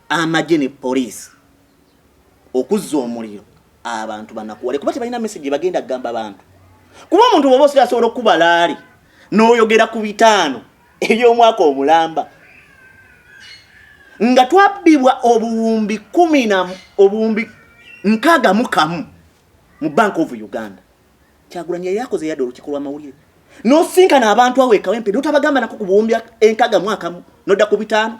amagye ne poliisi okuzza omuliro, abantu banakuwale kuba tebalina message bagenda kugamba bantu. Kuba omuntu bw'oba osira asobola okukuba laali n'oyogera ku 5 eby'omwaka omulamba nga twabbibwa obuwumbi 61 mu Bank of Uganda. Kyagulanyi yali akoze yadde olukiiko lw'amawulire n'osinkana abantu awo e Kawempe n'otabagamba nako ku buwumbi 61 n'odda ku 5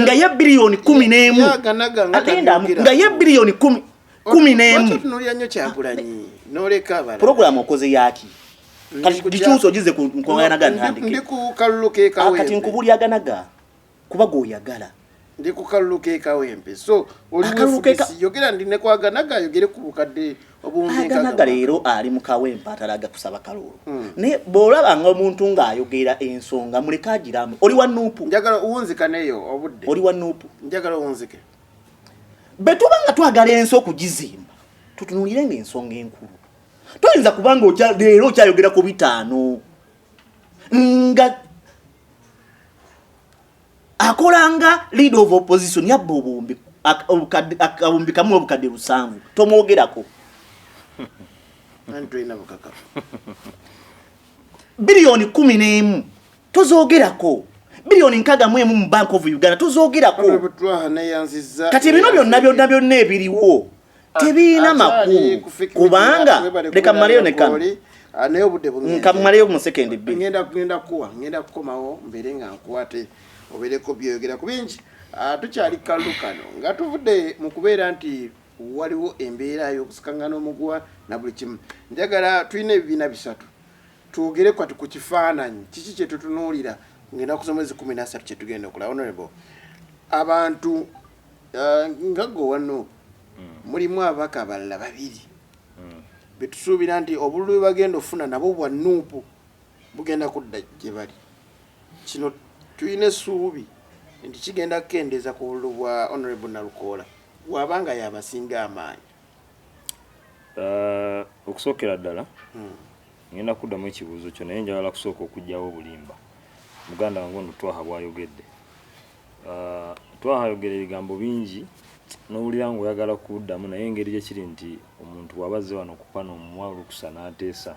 nga ye biliyoni 11 agenda nga ye biliyoni 11. Tunuulira nnyo Kyagulanyi n'oleka abalala. Pulogulaamu okoze yaki? Kati gikyusa ogize ku nkoŋŋaana ntandike. Ndi ku kalulu k'e Kawempe. Kati nkubulyaganaga kuba gw'oyagala. Ndi ku kalulu k'e Kawempe. So oli yogera ndi ne kwaganaga ayogere ku bukadde obuwumbi. Aganaga leero ali mu Kawempe atalaga kusaba kalulu. Naye bw'olaba nga omuntu ng'ayogera ensonga muleke agiramu. Oli wa Nuupu. Njagala owunzikaneyo obudde. Oli wa Nuupu. Njagala owunzike. Bwe tuba nga twagala ensi okugizimba tutunuulire ng'ensonga enkulu. Toyinza kubanga leero okyayogera ku 5 nga akolanga leader of opposition yabba obuwumbi akawumbi kamu obukadde 7 tomwogerako. Biliyoni 11 tozoogerako, biliyoni 61 mu Bank of Uganda tozoogerako. Kati bino byonna byonna byonna ebiriwo tebirina makulu kubanga leka mmaleyo ne kano nkammaleyo mu sekendi 2. Ngenda kukomawo mbeere nga nkuwate obeereko by'oyogera ku bingi. Tukyali kalulu kano nga tuvudde mu kubeera nti waliwo embeera y'okusikangana omuguwa na buli kimu. Njagala tulina ebibiina 3 twogere kwati ku kifaananyi kiki kye tutunuulira ng'ennaku z'omwezi 13 kye tugenda okulaba. Honorable, abantu nga gwe wano mulimu ababaka abalala 2 betusuubira nti obululu bwe bagenda okufuna nabo bwa Nuupu bugenda kudda gye bali. Kino tulina essuubi nti kigenda kukendeeza ku bululu bwa Honorable Nalukoola bw'abanga y'abasinga amaanyi. Okusookera ddala ngenda kuddamu ekibuuzo kyo, naye njagala kusooka okuggyawo obulimba muganda wange ono Twaha bw'ayogedde. Twaha ayogera ebigambo bingi n'owulira ng'oyagala kuddamu, naye engeri gye kiri nti omuntu bw'aba azze wano ku pano omuwa olukusa n'ateesa,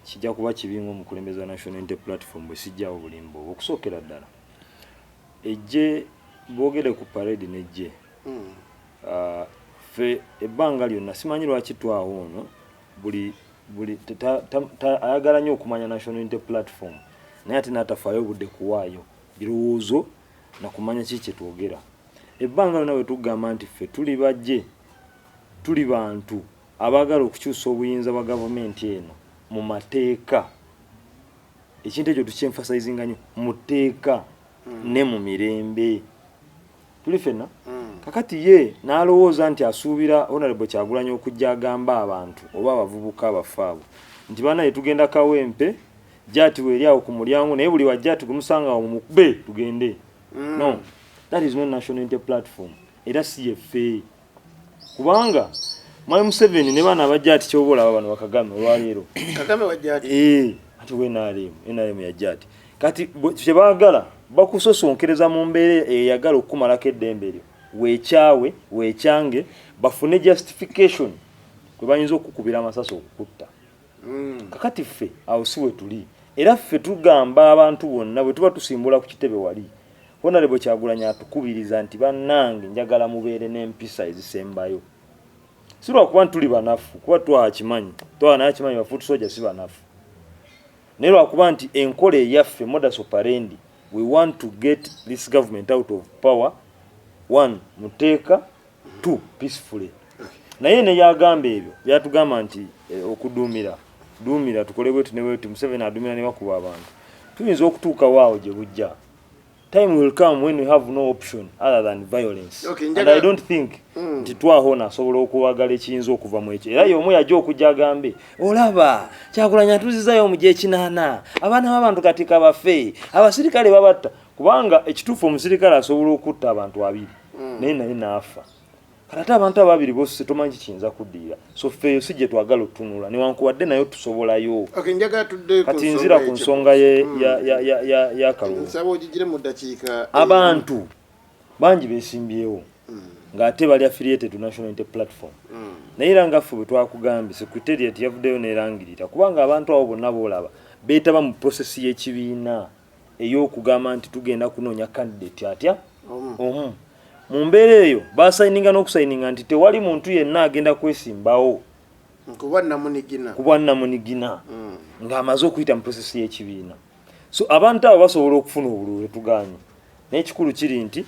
kijja kuba kibi ng'omukulembeze wa National Unity Platform bwe sijjaawo bulimba obwo. Okusookera ddala ejje boogere ku parade n'ejje, ffe ebbanga lyonna simanyi lwaki Twaha ono buli ayagala nnyo okumanya National Unity Platform, naye ate n'atafaayo obudde kuwaayo birowoozo na kumanya ki kye twogera. Ebbanga lyonna bwe tugamba nti ffe tuli bajje, tuli bantu abaagala okukyusa obuyinza bwa gavumenti eno mu mateeka, ekintu ekyo tukyemphasizinga nnyo mu tteeka ne mu mirembe. Tuli ffenna. Kakati ye n'alowooza nti asuubira Honorable Kyagulanyi okujja agamba abantu oba abavubuka abafe abo nti banaye tugenda Kawempe, jati weeri awo ku mulyango, naye buli wajja ati gumusanga awo mumukube tugende. No, that is not National Unity Platform. Era si yeffe. Kubanga Mwami Museveni ne bana abajja ati kyoba olaba bano bakagame olwaleero. Kagame wajja ati. Ati we NRM yajja ati. Kati kye baagala bakusosonkereza mu mbeera eyagala okukumalako eddembe lyo. Weekyawe, weekyange, bafune justification kwe bayinza okukubira amasasi okukutta. Kakati ffe awo si we tuli. Era ffe tugamba abantu bonna bwe tuba tusimbula ku kitebe wali, Honorable Kyagulanyi atukubiriza nti bannange njagala mubeere n'empisa ezisembayo. Si lwakuba nti tuli banafu, kuba twakimanyi, twala naye akimanyi ba foot soldier si banafu. Naye lwakuba nti enkola eyaffe modus operandi, we want to get this government out of power, one, mu tteeka, two, peacefully. Naye ne yagamba ebyo, yatugamba nti okuduumira, duumira tukole bwetu ne bwetu, Museveni aduumira ne bakuba abantu. Tuyinza okutuukawo awo gye bujja. Time will come when we have no option other than violence. Okay, and I don't think nti Twaha asobola okuwagala ekiyinza okuva mu ekyo. Era y'omu yajja okujja agambe, olaba Kyagulanyi atuuzizaayo mu gy'ekinaana, abaana b'abantu kati kabafe, abasirikale babatta. Kubanga ekituufu omusirikale asobola okutta abantu abiri, naye n'afa. Kati ate abantu ababiri bose tomanyi kiyinza kuddirira. So ffe eyo si gye twagala otutunula, newankubadde nayo tusobolayo. Okay, njagala tudde ku Kati nzira ku nsonga y'akalulu. Nsaba ogigire mu ddakiika. Abantu bangi beesimbyewo ng'ate bali affiliated to National Unity Platform. Naye era nga ffe bwe twakugambye, Secretariat yavuddeyo n'erangirira, kubanga abantu abo bonna b'olaba beetaba mu process y'ekibiina ey'okugamba nti tugenda kunoonya candidate atya omu. Mu mbeera eyo basayininga n'okusayininga nti tewali muntu yenna agenda kwesimbawo kuba namunigina, kuba namunigina ng'amaze okuyita mu process y'ekibiina. So abantu abo basobola okufuna obululu, tetuganye. Naye ekikulu kiri nti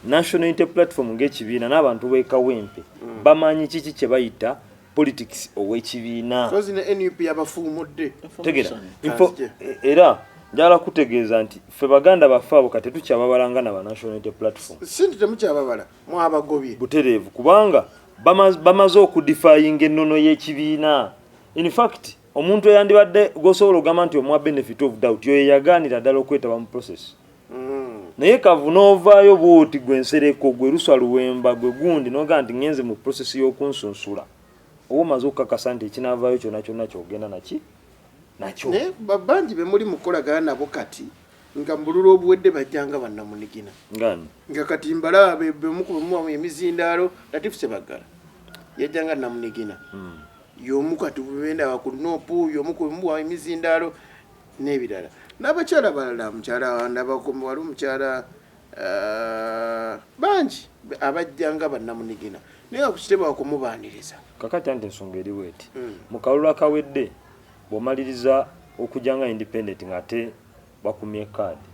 National Unity Platform ng'ekibiina n'abantu b'e Kawempe bamanyi kiki kye bayita politics ow'ekibiina. Kozi ne NUP yabafuumudde. Tegera. Era njagala kutegeeza nti ffe baganda baffe abo kati tetukyababalanga na ba National Unity Platform. Si nti temukyababala, mwabagobye. Butereevu, kubanga bamaze okudefyinga ennono y'ekibiina. In fact, omuntu eyandibadde gw'osobola okugamba nti omuwa benefit of doubt, yoyo yagaanira ddala okwetaba mu process. Naye kavu n'ovaayo bw'oti gwe Nsereko, gwe Luswa Luwemba, gwe gundi, n'ogamba nti ngenze mu process y'okunsunsula. Oba omaze okukakasa nti ekinaavaayo kyonna kyonna ky'ogenda naki nakyo. Naye bangi be muli mukolagana nabo kati nga mu bululu obuwedde bajjanga bannamunigina. Ngani? Nga kati mbalaba be mukuba emizindaalo, Latif Sebaggala yajjanga namunigina. Y'omu kati bendaba ku NUP, y'omu ku muwa emizindaalo n'ebirala. N'abakyala balala, mukyala ndabako wali omukyala bangi abajjanga bannamunigina, naye nga ku kitebe wakumubaaniriza. Kakati anti ensonga eriwo eti, mu kalulu akawedde bw'omaliriza okujja nga independent ng'ate bakumye kaadi,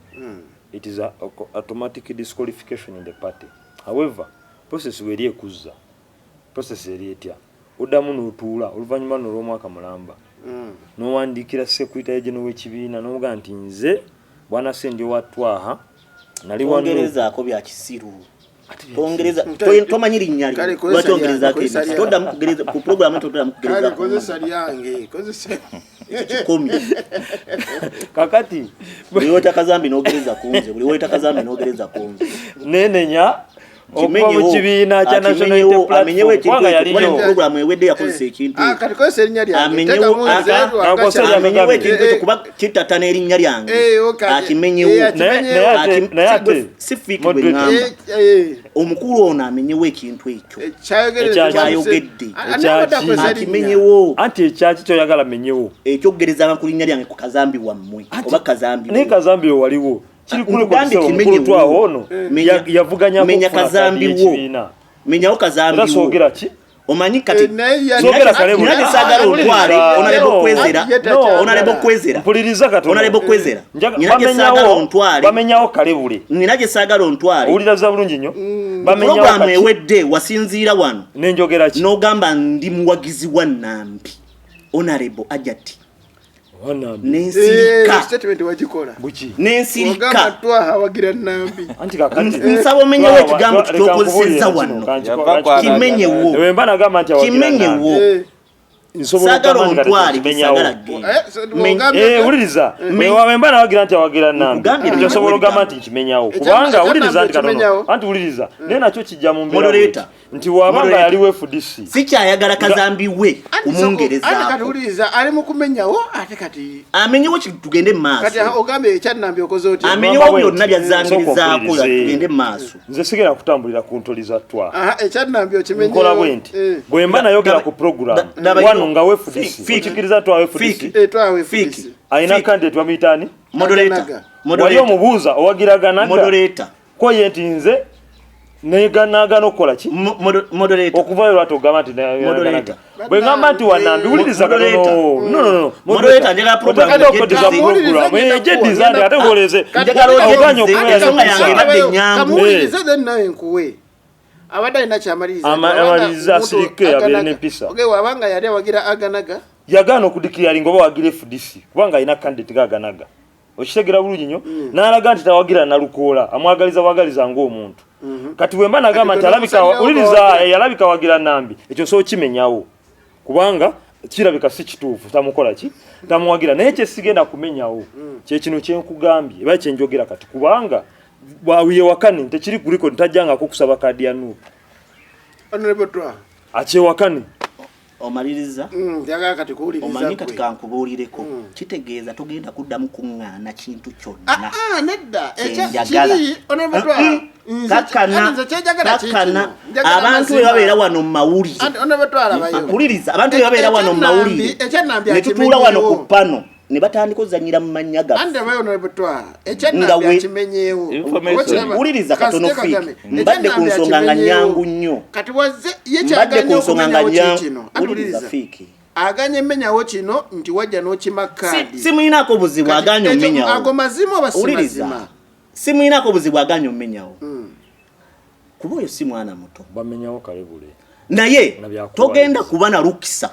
it is a automatic disqualification in the party. However, process weri ekuzza, process eri etya? Oddamu n'otuula oluvannyuma luno olw'omwaka mulamba, n'owandiikira secretary general w'ekibiina n'omugamba nti nze bwana Ssendi owa Twaha nali wano. Tongerezaako bya kisiru. Tongereza, tomanyi linnya lyo. Kale, kozesa Lwaki ongerezaako lyange, kozesa ebyo? Toddamu kugereza ku program, toddamu Kale kugerezaako. kozesa lyange, kozesa. Kikomye. Kakati Buli weta kazambi n'ogereza ku nze, buli weta kazambi n'ogereza ku nze. Nenenya okuva mu kibiina kya National Akimenyewo, Unity amenyewo Platform ekintu kubanga ekyo, kuba ne yaliyo. program ewedde yakozesa ekintu Ah, ekyo. kati kozesa erinnya lyange. Amenyewo, Teekamu nze, Akozesa Lwakakya. amenyewo ekintu ekyo Eh, kuba kittattana erinnya lyange. Eh, okay. Akimenyewo. Eh, Naye naye ate naye ate Si fiiki bwe moderator. ŋŋamba. Eh, eh, Omukulu ono amenyewo ekintu ekyo. Kyayogedde. Kyayogedde. Ah, naye abadde akozesa erinnya. Akimenyewo. Anti ekyaki kyoyagala menyewo? Ekyokugerezanga ku linnya lyange ku kazambi wammwe oba kazambi Naye wo. kazambi we waliwo kiri kule. Nkugambye Omukulu kimenyewo. Twaha ono yavuganyako Menya okufuna kaadi kazambi wo. y'ekibiina. Menyawo kazambi Era wo. soogera ki? Omanyi kati Eh, naye Soogera kale nina gye saagala ontwale, Honorable No. Kwezera. No. Honorable Kwezera. Mpuliriza katono. Honorable Kwezera. Nina gye saagala ontwale. Bamenyawo kalebule. Nina gye saagala ontwale. Owuliriza bulungi nnyo. Bamenyawo Puroguramu kaki? ewedde wasinziira wano Nenjogera ki? n'ogamba ndi muwagizi wa Nambi, Honorable Ajati. Wanambi. Nensirika. Eh, statement wagikola. Buki? Ogamba Nensirika. Twaha awagira Nambi. Anti kakati Nsaba omenyewo ekigambo Leka kitokozesezza nkubuulire wano. kino, Yava kwa Kimenyewo. Bwe mba nagamba nti awagira Kimenyewo. Nambi, Eh, nsobola Saagala okugamba nti kati ontwale, kimenyawo. saagala genda. Eh, so ogambye- Eh, wuliriza, bwe mba nawagira nti awagira Nambi, Nkugambye ekyo osobola menyewo. ogamba nti nkimenyawo, kubanga Ekya wuliriza Nambi nti katono okimenyawo. anti wuliriza, naye nakyo kijja mu mbeera Moderator. bweti, nti wabanga Moderator. yaliwo FDC. Sikyayagala kazambi we Anti kati kumungerezaako. wuliriza, ali mu kumenyawo ate kati Amenyewo tugende mu kati maaso. ogambye ekyannambi okoze otya? Amenyewo Ngamba bwe byonna nti, byazangirizaako. sooka ompulirize. Tugende mu maaso. Nze sigenda kutambulira ku ntoli za Twa. Aha, ekyannambi okimenyewo. Nkola bwe nti, bwe mba nayogera ku program wano nga FDC, Fiki. okikkiriza Twa FDC? Fiki. Eh, Twaha Fiki. FDC. Alina Fik. candidate bamuyita ani? Moderator. Aganaga. Wali Moderator. omubuuza owagira Ganaga? Moderator. Ko ye nti nze neganagana okukola ki? Moderator. Okuvayo lwati ogamba nti Moderator. bwe ngamba nti wanambi wuliriza katono. Moderator. No, no, no. Moderator, njagala program Oteekeddwa okukozesa ejje program. Kamuwulirize, Ejje design, ate gwoleze. Njagala Oganye ojje okubeera ensonga yange n'okusa. ebadde ennyangu. Kamuwulirize then nawe nkuwe. Abadde alina kyamaliriza. Amaliriza asirike, abeere n'empisa. Okay, wabanga yali awagira Aganaga. Yagaana okudeclaringa oba wagira FDC kubanga alina candidate gaganaga. Okitegera bulungi nnyo. N'alaga nti tawagira Nalukoola, amwagaliza bwagaliza ng'omuntu. Kati bwe mba nagamba Kati nti alabika gwe wuliriza, n'omusalirawo yalabika wagira Nambi, ekyo nsobola okimenyawo kubanga kirabika si kituufu, tamukola ki, tamuwagira. Naye kye sigenda kumenyawo kye kino kye nkugambye era kye njogera kati, kubanga bwawiyewakane tekiri ku record, tajjangako kusaba kaadi ya NUP. Honorable Twa. Akyewakane. Omaliriza? Njagala kati kuwuliriza Omanyi kati gwe. kankubuulireko. Kitegeeza togenda kuddamu kuŋŋaana kintu Ah, kyonna. ah, nedda. Kyenjagala. Kiri, Honorable Twa. Kakkana, Nze kyenjagala kiri kakkana. kino. Njagala Abantu mazima. bwe babeera wano mu mawulire. Anti Honorable Twa alabayo. Wuliriza, abantu bwe babeera wano mu mawulire. Ekyannambi Ne tutuula wano ku akimenyeewo. pano ne batandika ozannyira mu mannya gaffe. Anti abayo Honorable Twa. Nga Ekyannambi akimenyeewo. Information. Okiraba? Wuliriza katono Kasite Fik. Kagame. Mbadde ku Ekyannambi nsonga nga akimenyeewo. nnyangu nnyo. Kati wazze ye Mbadde ku kyaganye nsonga nga okumenyawo nnyangu. kikino. Anti Wuliriza wuliriza. Fik. Aganye mmenyawo kino nti wajja n'okima kaadi. Simuyinaako buzibu Kati aganye ekyo omenyawo. Ago mazima oba si Wuliriza. mazima? Simuyinaako buzibu aganye omenyawo. Kuba oyo si mwana muto. Bamenyawo kalebule. Naye Na byakuwa togenda nzi. kuba na lukisa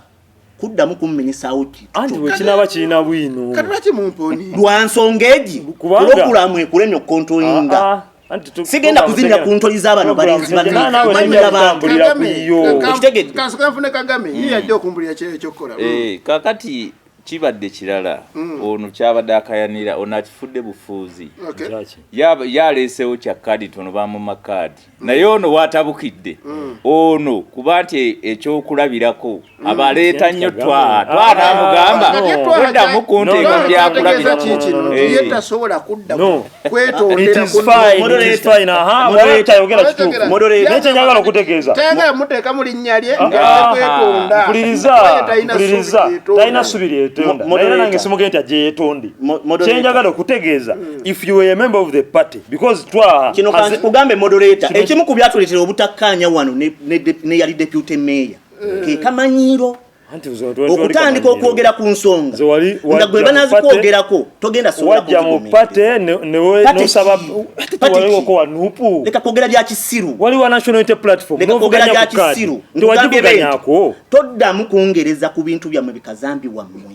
kuddamu kummenyesaawo kintu Anti kyonna. bwe kinaaba kirina bwino. Kati lwaki mumponi? Lwa nsonga egi Kubanga- pulogulaamu ekulemye okukontrolinga. Ah, ah. Anti Sigenda program kuzinira tegenda- ku ntoli z'abano program balenzi bano. tegenda- naawe Manyi tejja abantu. kutambulira ku yo. Okitegedde? Kansoka nfune Kagame, ye yajja okumbulira kyeyo ekyokukola. Kakati kibadde kirala. Ono kyabadde akayanira, ono akifudde bufuuzi. Okay. Kyaki? Yaleesewo kya kaadi tono bamuma kaadi. Naye ono waatabukidde. Ono kuba nti ekyokulabirako abaleeta nnyo Twaha. Twaha n'amugamba Kati ye Twaha toddamu kunteeka Twaha byakulabirako. kyategeeza ki kino? Nti ye tasobola kudda No. It kwetondera is ku- fine, it is Moderator. fine. Aha, Moderator. bw'aba tayogera kituufu. Moderator. Naye kye njagala okutegeeza. Tayagala muteeka mu linnya lye Ah, nga kwetonda. Mpuliriza, Kuba ye talina mpuliriza. ssuubi lyetonda. Talina ssuubi lyetonda. Naye Moderator. nange simugende nti ajje yeetonde. Moderator. Kye njagala okutegeeza, if you were a member of the party, because Twaha Kino has- kankugambe moderator, Kino- ekimu ku byatuleetera obutakkaanya wano ne yali deputy mayor ke kamanyiiro Anti nze wali okutandika kamanyiiro. okwogera ku nsonga Nze wali nga gwe wajja mu banazikwogerako togenda sobola wajja mu kuzigumiikiriza. pate Pate nosaba ki? ate Pate tewaliwo ki? wa NUP. Leka kwogera bya kisiru. Wali wa National Unity Platform. Leka kwogera N'ovuganya bya ku kaadi. kisiru. Nkugambye bwe nti, Tewagivuganyaako. toddamu kungereza ku bintu byammwe bikazambi wammwe.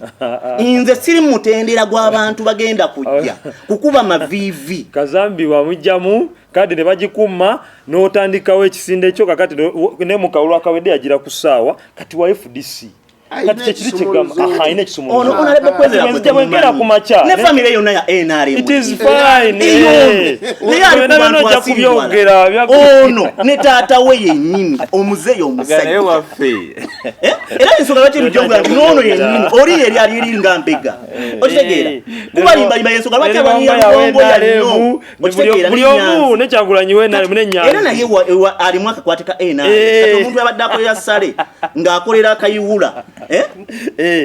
Nze siri mutendera gw'abantu bagenda kujja kukuba maviivi. Kazambi wamugyamu kaadi ne bagikuuma n'otandikawo ekisinde kyo kakati ne mu kalulu akawedde yagira ku ssaawa kati wa FDC. Alina Kati kyekiri kyegamba, ekisumuluzo. aha, alina ekisumuluzo. Ono honorable Kwezera Kati bwe bwengera ku makya, ne ne- family yonna ya NRM. It is fine. Iyo. eh. Naye ali ku Byonna byonna bantu ojja asiriwala. kubyogera, Ono ne taata we yennyini omuzeeyi Aga naye omusajja. waffe. Era ensonga lwaki lujja nti n'ono yennyini oli yeri ali eri nga mbega. Okitegeera? Kubalimbalimba y'ensonga lwaki abanyira lugongo ya nnyo. Okitegeera? Buli omu ne Kyagulanyi we NRM ne Nyanzi. Era naye alimu akakwate ka NRM. Kati omuntu abadde akolera Sale ng'akolera Kayiwula.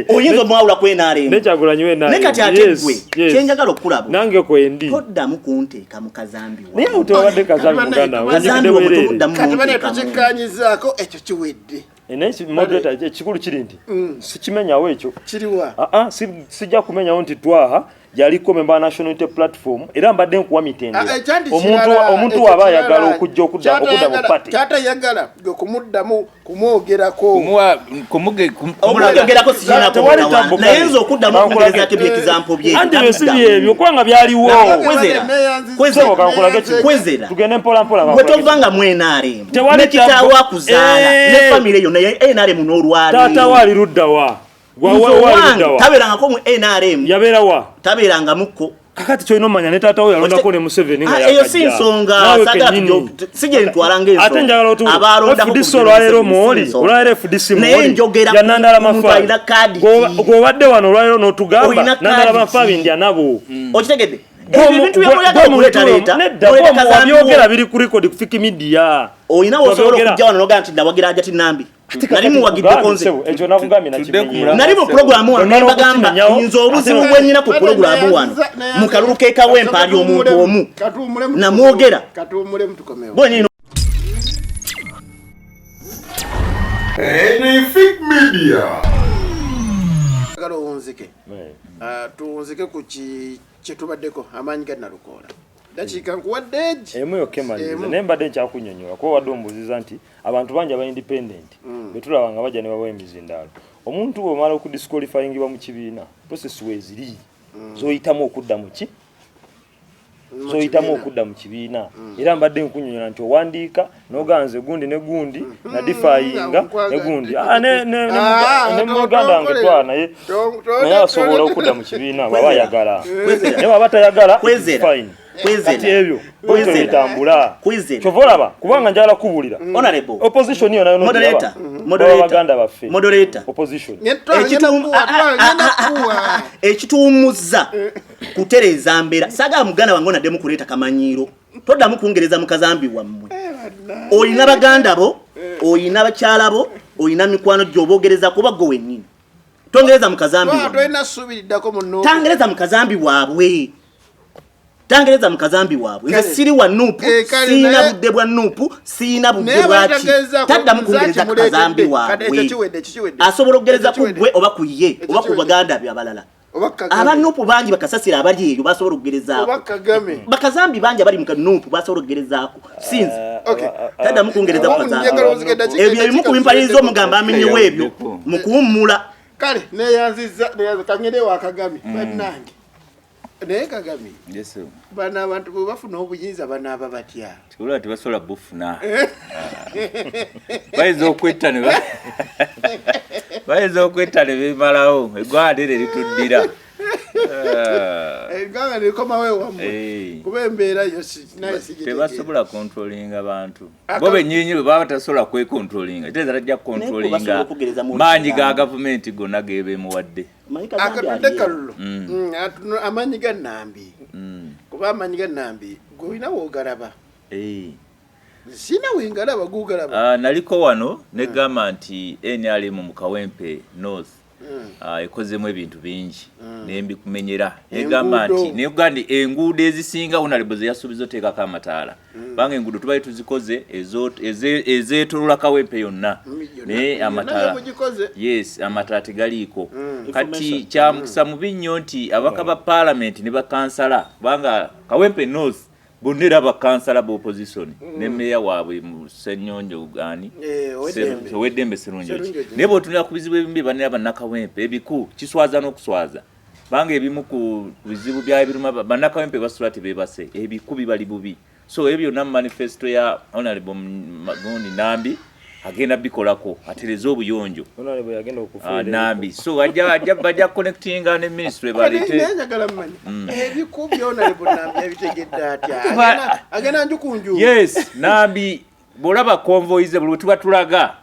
Oyinza omwawula ku NRM. Ne Kyagulanyi we NRM. Ne kati ate Yes, gwe yes. kye njagala okulaba. Nange kwendi. Toddamu kunteeka mu kazambi Naye wammwe. tewabadde kazambi muganda wange. Kazambi Wenyigidde wammwe bwereere. tomuddamu Kati bane munteekamu. tukikkaanyizaako ekyo kiwedde. Naye moderator, ekikulu kiri nti sikimenyawo ekyo. Kiriwa? Ah, ah, sijja kumenyawo nti Twaha yaliko member wa National Unity Platform era mbadde nkuwa mitendera. Ah, ekyanti Omuntu kirala, omuntu ekyo waba kirala. ayagala okujja okudda mu party. Kyatayagala gwe kumuddamu kumwogerako. Kumuwa kumuge kumulaga. Okumwogerako sirinako Tewali mutawaana. tambo Naye kale. nze okuddamu okungerezaako eby'example bye. Anti byo si Taddamu. byebyo kubanga byaliwo. Kwezera. Kwezera. Sooka nkulage kino. Kwezera. Tugende mpola mpola Gwe nkulage tovanga mu NRM. Tewali Ne kitaawo tambo. akuzaala. Ne family yonna ya NRM n'olwaleero. Taata we ali ludda wa? Gwa Nze wa ali owange ludda wa? tabeerangako mu NRM. Yabeera wa? Tabeerangamukko. Kakati kyolina omanya ne taata we yalondako ne Museveni nga Ah, eyo si yakajja. nsonga, Naawe saagala kennyini. si gye ntwala ng'ensonga. Ate njagala otuwe. Abalondako FDC ku olwaleero Museveni si mwoli, nsonga. olwaleero FDC Naye mwoli. njogera Ya Nandala ku muntu Mafabi. alina kaadi ki? Gw'obadde wano olwaleero n'otugamba Olina Nandala kaadi Mafabi ki? ndya nabo. Okitegedde? Gwe Ebyo ebintu by'oyagala okuleetaleeta, Nedda, oleeta gwe kazambi wabyogera wo. biri ku record ku Fiki Media. Olina w'osobola Wabyogera. okujja wano n'ogamba nti nawagira Hajati Nambi. Nali muwagiddeko nze. Ekyo nakugambye nakimenye. Nali mu pulogulaamu wano ne mbagamba nze obuzibu bwe nnina ku pulogulaamu wano mu kalulu k'e Kawempe ali omuntu omu namwogera. Katuwummulemu tukomewo. Bwennyini. Anything Media. Agala owunzike. Tuwunzike ku kyetubaddeko amaanyi ga Nalukoola. Dakiika nkuwadde egi. Emu yokka emaliriza. Naye mbadde nkyakunnyonnyola kuba wadde ombuuziza nti abantu bangi aba independent be tulaba nga bajja ne babawa emizindaalo. Omuntu bw'omala okudisqualifyingibwa mu kibiina, process weeziri z'oyitamu okudda mu ki? Zoyitamu okudda mu kibiina. Era mbadde nkunnyonnyola nti owandiika n'ogamba nze gundi ne gundi na defyinga ne gundi. Ne muganda wange twala naye naye asobola okudda mu kibiina bw'aba ayagala. Naye bw'aba tayagala, it's fine. Kati ebyo bwetyo bitambula. Kyova olaba kubanga njagala kubuulira. Honorable. Opposition yonna yonna Moderator. ogiraba. Moderator. Baba baganda baffe. Moderator. Opposition. Ekituwumuzza kutereeza mbeera. Saagala muganda wange onaddemu kuleeta kamanyiiro. Toddamu kungereza mu kazambi wammwe. Olina baganda bo, olina bakyala bo, olina mikwano gy'oba kuba gwe wennyini. Tongereza mu kazambi wammwe. Tolina ssuubi liddako mu Nuupu. Tangereza mu kazambi waabwe. Tangereza mu kazambi waabwe. Nze siri wa Nuupu, siina budde bwa Nuupu, siina budde bwaki. Taddamu kungereza ku kazambi waabwe. Asobola okugereza ku ggwe oba ku ye oba ku baganda be abalala. Aba Nuupu bangi bakasasira abali eyo basobola okugerezaako. Bakazambi bangi abali mu Nuupu basobola okugerezaako. Sinze. Taddamu kungereza ku kazambi. Ebyo ebimu ku bimpaliriza omugamba amenyewo ebyo mu kuwummula. Kale neyanzizza kangende wa Kagame bannange. Naye Kagame, bano abantu bwe bafuna obuyinza banaaba batya? Tebula tebasobola bufuna. Bayinza okwetta ne bayinza okwetta ne bemalawo eggwanga lere lituddira. Eggwanga likomawo ewammwe kuba embeera yo naye sigitegeera. Tebasobola kontrolinga bantu. Bo bennyini bwe baba batasobola kwekontrolinga, kitegeeza tajja kukontrolinga maanyi ga gavumenti gonna gebeemuwadde. Akatudde kalulu amaanyi ga Nambi. Kuba amaanyi ga Nambi gwe olina w'ogalaba. Sina wengalaba gugalaba. Naliko wano negamba nti NRM mu Kawempe North ekozemu ebintu bingi nembikumenyera. Negamba nti negamba enguudo ezisinga Honorable ze yasuubiza oteekako amataala. Banga enguudo tubadde tuzikoze ezeetooloola Kawempe yonna. Naye amataala yes, amataala tegaliiko. Kati kya mukisa mubi nnyo nti ababaka ba paalamenti ne bakansala kubanga Kawempe North bonna era bakansala ba opposition ne meeya waabwe mu Ssenyonjo ani Oweddembe Sserunjogi. Naye bw'otunula ku bizibu ebimu bye balina bannakawempe ebiku kiswaza n'okuswaza. Banga ebimu ku bizibu bya ebiruma bannakawempe basula tebeebase ebiku bibali bubi. So ebyo byonna mu manifesto ya Honorable Magundi Nambi agenda bikolako atereze obuyonjo. Honorable yagenda okufuira Nambi. So bajja connectinga ne ministry baleete. Naye njagala mmanye ebiku bya Honorable Nambi yabitegedde atya? Agenda nju ku nju. Yes, Nambi bw'olaba convoy ze buli tuba tulaga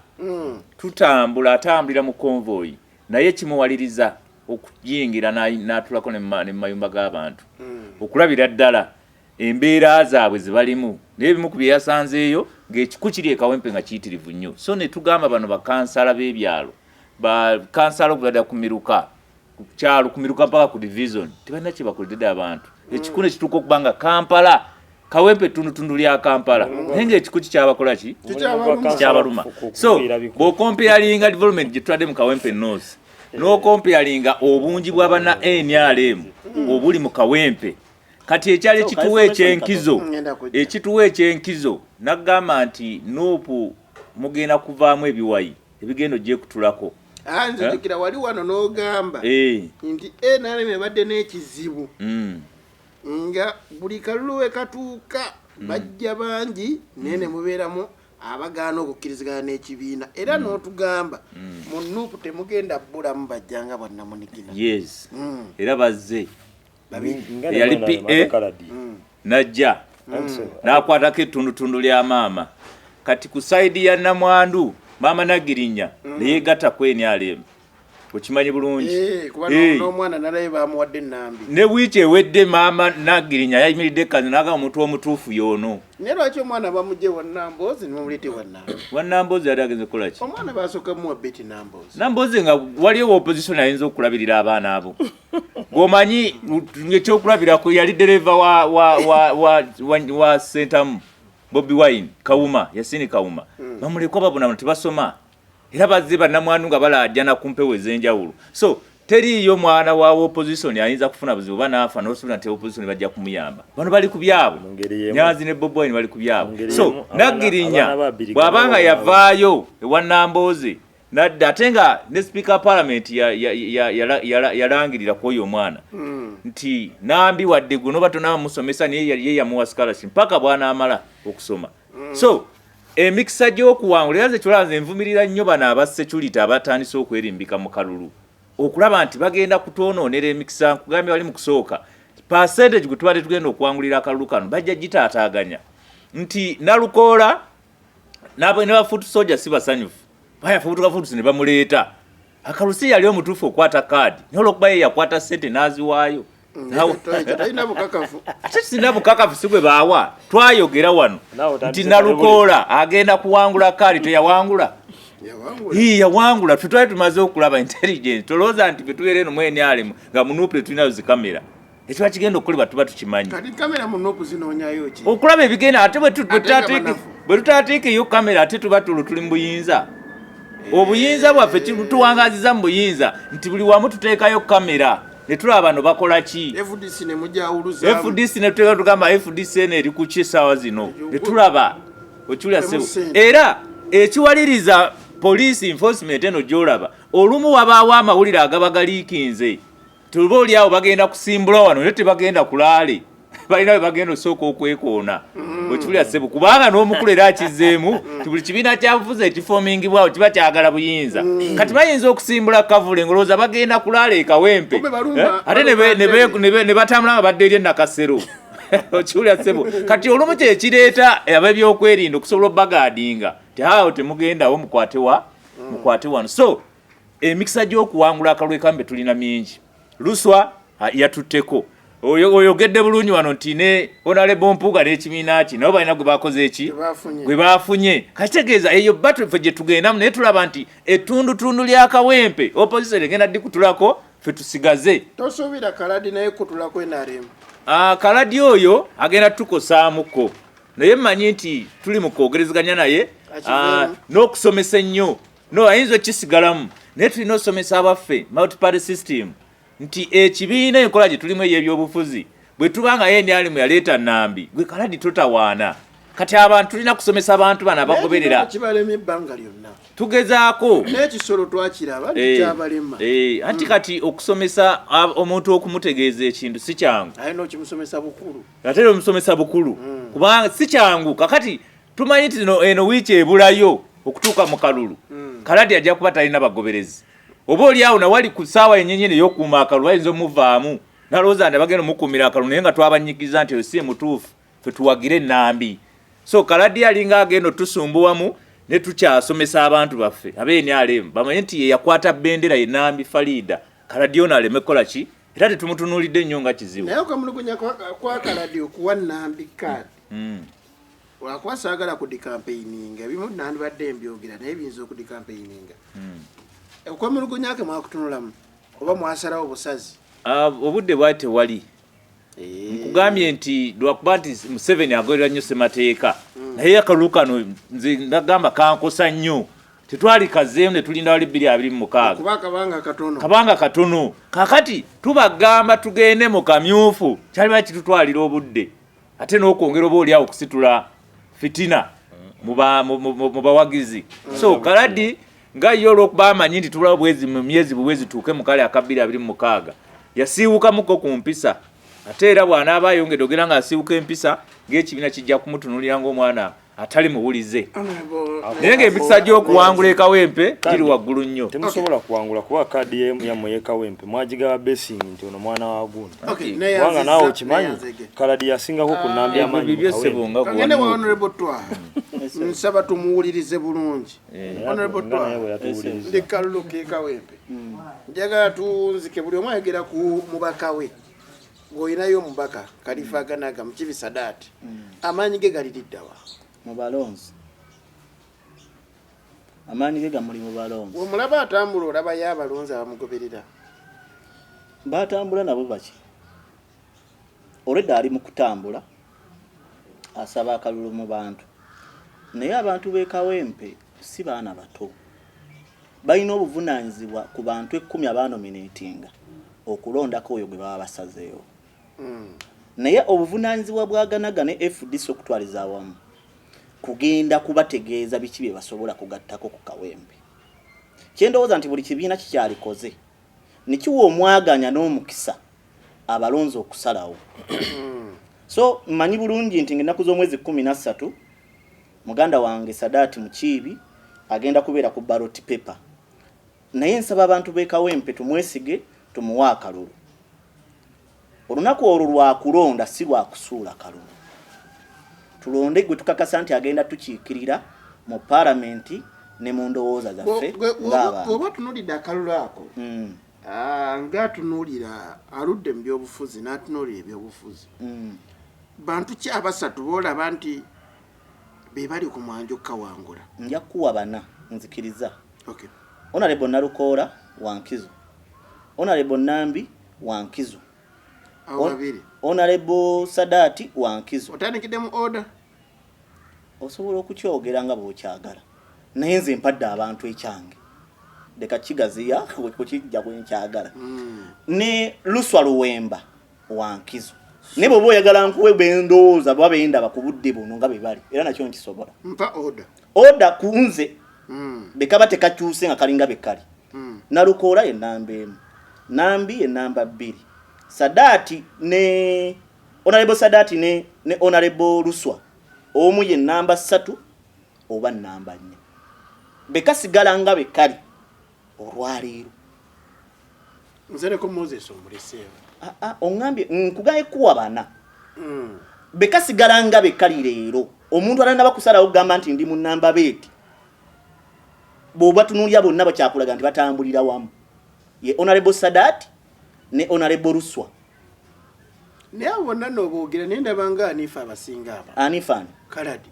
tutambula atambulira mu convoy naye kimuwaliriza okuyingira n'atulako ne mayumba g'abantu okulabira ddala embeera zaabwe ze balimu. Naye ebimu ku bye yasanzeeyo ng'ekiku kiri e Kawempe nga kiyitirivu nnyo. So ne tugamba bano bakansala b'ebyalo, bakansala okuva ku miruka, ku kyalo, ku miruka mpaka ku division, tebalina kye bakoledde abantu. Ekiku ne kituuka okuba nga Kampala, Kawempe ttundutundu lya Kampala, naye ng'ekiku kikyabakola ki? Kikyabaluma. So bw'okompeyalinga development gye tutadde mu Kawempe North, n'okompeyalinga obungi bwa banna NRM obuli mu Kawempe, kati ekyali ekituwa ekyenkizo, ekituwa ekyenkizo nagamba nti Nuupu mugenda kuvaamu ebiwayi ebigenda ogyekutulako. Nzijukira wali wano n'ogamba nti NRM ebadde n'ekizibu nga buli kalulu we katuuka bajja bangi naye ne mubeeramu abagaana okukkirizigana n'ekibiina. Era n'otugamba mu Nuupu temugenda bbulamu bajjanga bwannamunigina. Yes. Era bazze. Eyali PA najja n'akwatako ettundutundu lya maama. Kati ku sayidi ya Namwandu maama Nagirinya neyeegatta ku NRM. Okimanyi bulungi. Eh, kuba n'omwana nalaye bamuwadde Nambi. Ne wiiki ewedde maama Nagirinya yayimiridde ekkanzu n'agamba omuntu omutuufu y'ono. Naye lwaki omwana bamugye wa Namboozi ne bamuleeta ewa Nambi? Wa Namboozi yali agenze kukola ki? Omwana basooka muwa Betty Namboozi. Namboozi nga waliwo opposition ayinza okulabirira abaana abo. Ng'omanyi ekyokulabirako yali dereva wa Ssentamu Bobi Wine Kawuma, Yasini Kawuma. Bamulekwa babonabona tebasoma. Era bazze bannamwandu nga balaajana ku mpewo ez'enjawulo. So teriiyo mwana wa opposition ayinza kufuna buzibu oba n'afa n'osuubira nti opposition bajja kumuyamba. Bano bali ku byabwe. Mu ngeri y'emu. Nyanzi ne Bobi Wine bali ku byabwe. Mu ngeri So y'emu, Nagirinya abaana ba Abiriga bw'aba nga nabo yavaayo ewa Nambooze nadda, ate nga ne Speaker wa Parliament yalangirira ku oyo omwana nti Nambi wadde gwe n'oba tonaba musomesa naye ye yamuwa scholarship mpaka bw'anaamala okusoma. So emikisa gy'okuwangula, era nze kyolaba nze nvumirira nnyo bano aba security abatandise okwerimbika mu kalulu okulaba nti bagenda kutwonoonera emikisa. Nkugambye wali mu kusooka percentage gwe tubadde tugenda okuwangulira akalulu kano bajja gitaataaganya nti Nalukoola ne ba foot soldier si basanyufu, bayafubutuka foot ne bamuleeta. Akalulu si yali omutuufu okukwata kaadi, naye olw'okuba ye yakwata ssente n'aziwaayo. Talina bukakafu. Ate sina bukakafu, si gwe baawa. Twayogera wano Naawe nti otandise Nalukoola agenda kuwangula kaadi, teyawangula. Yawangula. Ii, yawangula. Ffe twali tumaze okulaba intelligence. Tolowooza nti ffe tubeera eno mu NRM nga mu NUP tetulina zikamera. Ekiba kigenda okukolebwa tuba tukimanyi. Kati kamera mu NUP zinoonyayo ki? Okulaba ebigenda, ate Ate nga banafu. bwe tutateekeyo kamera ate tuba tuli mu buyinza. Obuyinza bwaffe tuwangaziza mu buyinza nti buli wamu tuteekayo kamera ne tulaba bano bakola ki. FDC ne mujawuluza. FDC ne tuteeka tugamba FDC eno eri ku ki essaawa zino ne tulaba okiwulira ssebo. Sente. Era ekiwaliriza police enforcement eno gy'olaba olumu wabaawo amawulire agaba galiikinze tuba oli awo bagenda kusimbula wano naye tebagenda kulaale, balina we bagenda osooka okwekoona. Okiwulira ssebo, kubanga n'omukulu era akizzeemu nti buli kibiina kyabufuzi ekifomingibwawo kiba kyagala buyinza. Kati bayinza okusimbula Kavule ng'olowooza bagenda kulaala e Kawempe. Kumbe balumba, Ate balumba Ntebe. ne batambula nga badda eri e Nakasero. Okiwulira ssebo, kati olumu kyekireeta ab'ebyokwerinda okusobola obagaadinga nti awo temugendawo, mukwate wano. So emikisa gy'okuwangula akalulu ekambe tulina mingi. Luswa yatutteko. Oyogedde bulungi wano nti ne Honorable Mpuuga n'ekibiina kye nabo balina gwe bakoze eki? Gwe bafunye. Gwe bafunye. Kakitegeeza eyo battle ffe gye tugendamu, naye tulaba nti ettundutundu lya Kawempe opposition egenda ddikutulako, ffe tusigaze. Tosuubira Kaladi naye kutulako NRM? Kaladi oyo agenda tukosaamuko, naye mmanyi nti tuli mu kwogerezeganya naye, Akiveemu. n'okusomesa ennyo. No, ayinza okisigalamu, naye tulina osomesa abaffe multi-party system nti ekibiina enkola gye tulimu ey'ebyobufuzi bwe tuba nga NRM yaleeta Nambi, gwe Kaladi totawaana. Kati abantu tulina kusomesa abantu bano abagoberera. Naye kibalemye ebbanga lyonna. Tugezaako. N'ekisolo twakiraba nti kyabalema. Anti kati okusomesa omuntu okumutegeeza ekintu si kyangu. Aye n'okimusomesa bukulu. Ate era omusomesa bukulu. Kubanga si kyangu. Kakati tumanyi nti eno wiiki ebulayo okutuuka mu kalulu. Kaladi ajja kuba talina bagoberezi. Oba oli awo nawali ku ssaawa yennyini ey'okuuma akalulu bayinza omuvaamu. Nalowooza nti bagenda omukuumira akalulu, naye nga twabanyigiza nti oyo si mutuufu, ffe tuwagire Nambi. So Kaladi alinga agenda otusumbuwamu ne tukyasomesa abantu baffe abe NRM bamanye nti ye yakwata bendera ye Nambi Farida. Kaladi ono aleme kukola ki? Era tetumutunuulidde nnyo nga kizibu. Naye okwemulugunya kwa Kaladi okuwa Nambi kaadi. Lwakuba saagala kudikampeininga, ebimu nandibadde mbyogera naye biyinza okudikampeininga. Okwemulugunya ke mwakutunulamu oba mwasalawo busazi? Obudde bwali tewali. Nkugambye nti lwakuba nti Museveni agoberera nnyo ssemateeka, naye akalulu kano nze nagamba kankosa nnyo. Tetwali kazeemu ne tulinda wali bbiri abiri mu mukaaga. Kuba akabanga katono. Kabanga katono. Kaakati tubagamba tugende mu kamyufu, kyaliba kitutwalira obudde. Ate n'okwongera oba oli awo okusitula fitina mu bawagizi. So Kaladi nga ye olw'okuba amanyi nti tubulawo bwezi mu myezi bwezi tuuke mu kale aka bbiri abiri mu mukaaga, yasiiwukamuko ku mpisa. Ate era bw'anaaba ayongedde ogenda ng'asiiwuka empisa, ng'ekibiina kijja kumutunuulira ng'omwana atali muwulize. Naye ng'emikisa gy'okuwangula e Kawempe giri waggulu nnyo. Temusobola kuwangula kuba kaadi yammwe y'e Kawempe mwagigaba basing nti ono mwana wa gundi. Kubanga naawe okimanyi Kaladi yasingako ku Nambi amaanyi mu Bibyo Kawempe. ssebo nga Kagende wa gwe Honorable Twaha. Nsaba tumuwulirize bulungi. Honorable Nga naye Twaha. bwe yatuwuliriza. Ndi kalulu k'e Kawempe. Njagala tuwunzike, buli omu ayogera ku mubaka we. Ng'olinayo omubaka Kalifa Aganaga Mukibi Sadat, amaanyi ge galiriddawa? Mu balonzi. Amaanyi ge gamuli mu balonzi. Bw'omulaba atambula, olabayo abalonzi abamugoberera? Batambula nabo baki olwedda ali mu kutambula asaba akalulu mu bantu, naye abantu b'e Kawempe si baana bato, balina obuvunaanyizibwa ku bantu 10 abanominatinga okulondako oyo gwe baba basazeewo. Naye obuvunaanyizibwa bwa Ganaga ne FDC okutwaliza awamu kugenda kubategeeza biki bye basobola kugattako ku Kawempe. Kyendowooza nti buli kibiina kikyalikoze ne kiwa omwaganya n'omukisa abalonzi okusalawo. So mmanyi bulungi nti ng'ennaku z'omwezi 13 muganda wange Sadaati Mukiibi agenda kubeera ku ballot paper, naye nsaba abantu b'e Kawempe tumwesige, tumuwe akalulu. Olunaku olwo lwakulonda, si lwakusuula kalulu. Tulonde gwe tukakasa nti agenda tukiikirira mu paalamenti ne mu ndowooza zaffe ng'abantu. Oba otunuulidde akalulu ako, ng'atunuulira aludde mu byobufuzi n'atunuulira ebyobufuzi, bantu ki abasatu boolaba nti be bali ku mwanjo kawangula? Nja kuwa bana, nzikiriza. Honorable Nalukoola Wankizo, Honorable Nambi Wankizo. Abo babiri. Honorable Sadati Wankizo. Otandikidde mu order? Osobola okukyogera nga bw'okyagala, naye nze mpadde abantu ekyange, leka kigaziya kukijja bwenkyagala. Ne Luswa Luwemba Wankizo. Naye bw'oba oyagala nkuwe bendowooza baba bendaba ku budde buno nga be bali, era nakyo nkisobola. Mpa order. Order ku nze bekaba tekakyuse nga kalinga bekali. Nalukoola ye namba 1, Nambi ye namba 2, Sadaati ne Honorable Sadaati ne Honorable Luswa omu ye namba 3 oba namba 4, bekasigala nga bekali olwaleero. Nsereko Moses omuleseewo. Oŋŋambye nkugaye kuwa bana. Bekasigala nga bekali leero. Omuntu atanaba kusalawo kugamba nti ndi mu namba beeti, bw'oba tunuulira bonna bakyakulaga nti batambulira wamu, ye Honorable Sadat ne Honorable Luswa. Naye abo bonna nooboogera, naye ndaba nga Anifa abasinga aba. Anifa ani? Kaladi.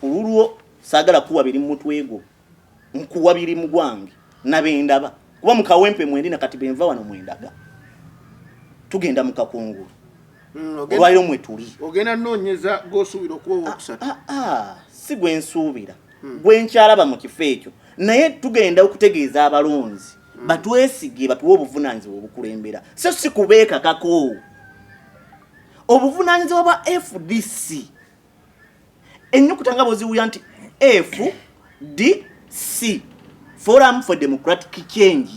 Ku lulwo saagala kuwa biri mu mutwe gwo, nkuwa biri mu gwange nabendaba, kuba mu Kawempe mwendi nakati benva wano mwendaga tugenda mu kakungulu. Olwaliro mwe tuli. Ogenda noonyeza gw'osuubira okuba owokusatu? Si gwe nsuubira, gwe nkyalaba mu kifo ekyo, naye tugenda okutegeeza abalonzi batwesige, batuwe obuvunaanyizibwa obukulembera, so si kubeekakako. Obuvunaanyizibwa bwa FDC, ennyukuta nga bw'oziwulira nti FDC, Forum for Democratic Change.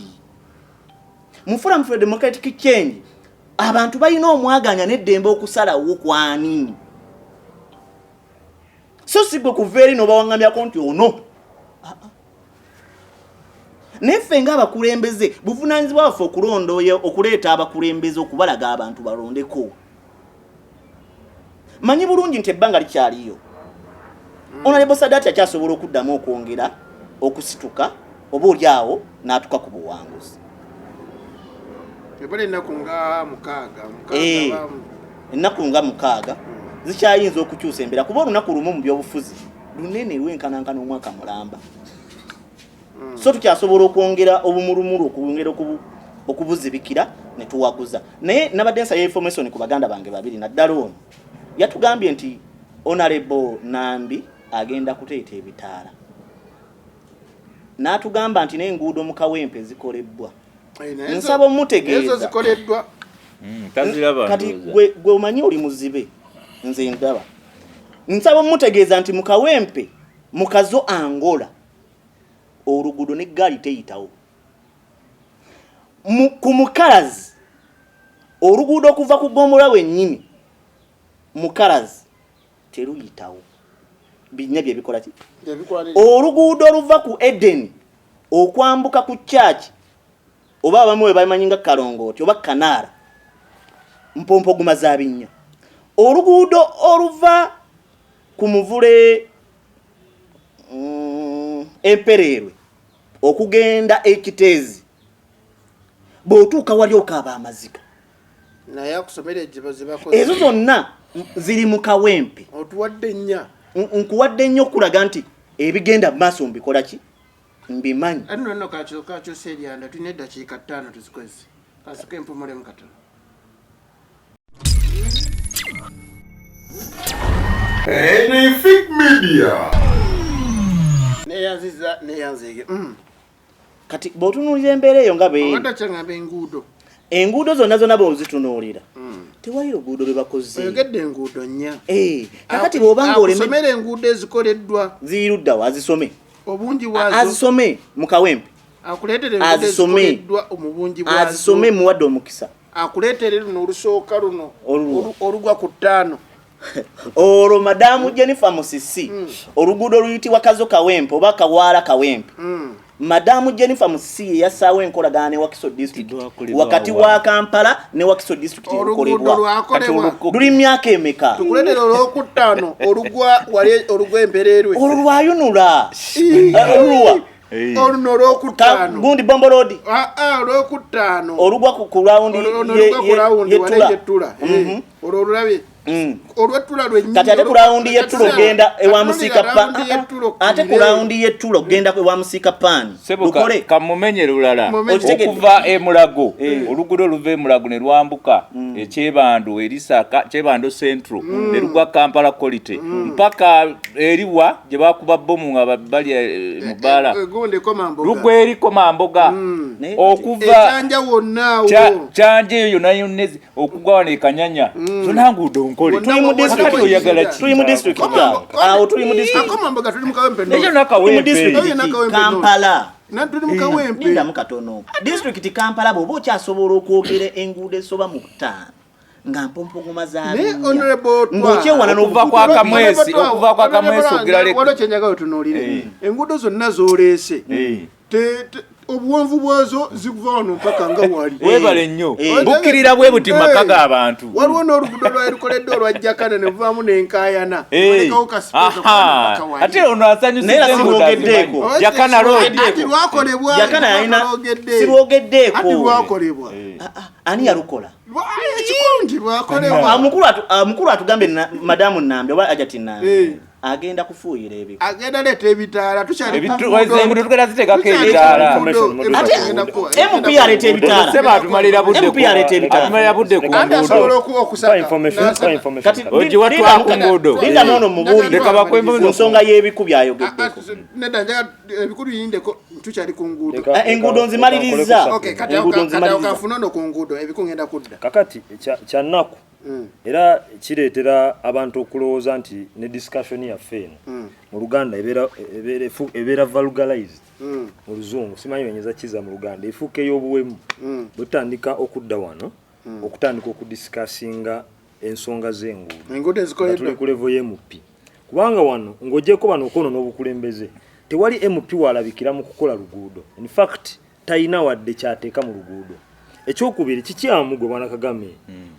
Mu Forum for Democratic Change abantu balina omwaganya n'eddembe okusalawo kwani, so si gwe kuva eri n'obawaŋŋamyako nti ono. Naye ffe ng'abakulembeze buvunaanyizibwa bwaffe okulonda okuleeta abakulembeze, okubalaga abantu balondeko. Manyi bulungi nti ebbanga likyaliyo. Honorable Sadati akyasobola okuddamu okwongera okusituka oba oli awo n'atuka ku buwanguzi. Ebala ennaku nga 6, 6. Ennaku nga 6 zikyayinza okukyusa embeera, kuba olunaku lumu mu byobufuzi lunene lwenkanankana omwaka mulamba. So tukyasobola okwongera obumulumulu, okwongera okubuzibikira ne tuwaguza. Naye nabadde nsaba information ku baganda bange babiri, naddala ono yatugambye nti Honorable Nambi agenda kuteeta ebitaala, n'atugamba nti n'enguudo mu Kawempe zikolebbwa. Nsaba omutegeeza. Ezo zikoleddwa. Taziraba. Kati ndowooza. Gwe omanyi oli muzibe, nze ndaba. Nsaba omutegeeza nti mu Kawempe mu Kazo Angola oluguudo n'eggaali teyitawo. Ku Mukalazi oluguudo okuva ku ggombolola wennyini Mukalazi teruyitawo. Binnya bye bikola ki? Oluguudo oluva ku Eden okwambuka ku church, oba abamu bwe bamanyi nga Kalongooti oba Kanaara, mpompogoma za binnya. Oluguudo oluva ku muvule Empereerwe okugenda Ekiteezi. Bw'otuuka wali okaaba amaziga. Naye akusomera ezibakoze. Ezo zonna ziri mu Kawempe. Otuwadde nnya. Nkuwadde nnyo okulaga nti ebigenda mu maaso mbikola ki, mbimanyi. Ate nno kakyusa eryanda, tulina eddakiika 5 tuzikozese. Kasooke empumulemu katono. Anything Media. Neyanziza neyanzeege. Kati bw'otunuulira embeera eyo nga bwe Obadde kyangamba enguudo. Enguudo zonna zonna bw'ozitunuulira, tewali luguudo lwe bakoze. Oyogedde enguudo nnya. Kakati bw'oba nga oleme Akusomera enguudo ezikoleddwa. Ziri ludda wa? Azisome. Obungi bwazo. Azisome mu Kawempe. Akuleetere enguudo Azisome. ezikoleddwa mu bungi bwazo. Azisome, muwadde omukisa. Akuleetere luno olusooka luno. Olwo. Olugwa ku 5. Olwo Madamu Jennifer Musisi, oluguudo oluyitibwa Kazo Kawempe oba Kawaala Kawempe. Madamu Jennifer Musisi ye yassaawo enkolagana ne Wakiso District. Lwakolebwa Wakati wa? wa Kampala ne Wakiso District Oluguudo olukolebwa. lwakolebwa. Kati Luli myaka emeka? Tukuleetera olwokutaano olugwa wali olugwa empereerwe. Olwo lwayunula. Oluluwa. Oluno olwokutaano. Gundi Bombo Road. Ah, ah, olwokutaano. Olugwa ku rawundi Olwo olugwa ku rawundi wali y'ettula. y'ettula. Olwo olulabye. Olw'ettula lwennyini. Kati ate ku rawundi y'ettula ogenda ewa Musiika pa. Rawundi y'ettula Ate ku rawundi y'ettula ogenda ewa Musiika Paani. Sebo Lukole. kamumenye lulala. Mumenye. Okuva e Mulago, oluguudo oluva e Mulago ne lwambuka ekyebando erisaka Kyebando Central ne lugwa Kampala Quality mpaka eriwa gye bakuba bbomu nga bali mu bbaala. Gundi Komamboga. Lugwa eri Komamboga. Naye Okuva Ekyanja wonna awo. Kyanja eyo yonna yonna okugwa wano e Kanyanya. Zonna nguudo nkole. Wonna Tuli mu wonna district. Kakati oyagala ki? Tuli mu district ki? Awo tuli mu district. Akomamboga tuli mu Kawempe Ekyo North. na Tuli mu Kawempe. district Eyo na ki? Kawempe North. Kampala. Na tuli mu Kawempe. Lindamu katono. District Kampala bw'oba okyasobola okwogera enguudo esoba mu 5 nga mpompogoma za Naye binnya. Honorable Twa- Ng'okyewana Okuva n'obugudu. kwa Kamwesi, Honorable okuva kwa Honorable Kamwesi ogira leka. Waliwo kyenjagala otunuulire. Enguudo zonna z'oleese. Obuwanvu bwazo zikuva wano mpaka nga wali. Weebale nnyo. Eh. Bukkirira bwe buti mu maka g'abantu. Waliwo n'oluguudo lwali lukoleddwa olwa Jakana ne buvaamu n'enkaayana. Balekawo ka space okuva Aha. mpaka wali. Ate ono asanyusiza Naye era enguudo sirwogeddeeko. azimanyi. Jakana Road. Ati lwakolebwa. Jakana yalina Lwogedde. sirwogeddeeko. Ati lwakolebwa. Ah, ah, ani yalukola? Ekikulu nti lwakolebwa. Omukulu atugambe madamu Nambi oba Ajati Nambi agenda kufuuyira ebiku. Agenda leeta ebitaala, tukyali ku nguudo. Enguudo tugenda ziteekako Tukyali ku ebitaala. nguudo. Ate Egenda kuwa. MP aleeta ebitaala. Sebo atumalira budde MP aleeta ebitaala. atumalira budde ku Anti nguudo. asobola okusaka. Information, N'asaka. information. Kati Ogiwa linda twa ku nguudo. Linda noono mubuulire Leka bakwe ku nsonga y'ebiku by'ayogeddeko. Nedda, njagala ebikulu yindeko, tukyali ku nguudo. Enguudo nzimaliriza. Okay, kati Enguudo awo kati awo nzimaliriza. kafuna ono ku nguudo, ebiku ngenda kudda. Kakati kya nnaku era kireetera abantu okulowooza nti ne discussion yaffe eno mu Luganda ebeera vulgarized mu Luzungu, simanyi benyeza kiza mu Luganda, efuuka ey'obuwemu bwe tutandika okudda wano okutandika okudiscussinga ensonga z'enguudo Enguudo nga tuli ezikoleddwa. ku level y'MP, kubanga wano ng'ogyeko bano okwonoona obukulembeze, tewali MP walabikira mu kukola luguudo. In fact, talina wadde kyateeka mu luguudo. Ekyokubiri, kikyamu gwe bwana Kagame,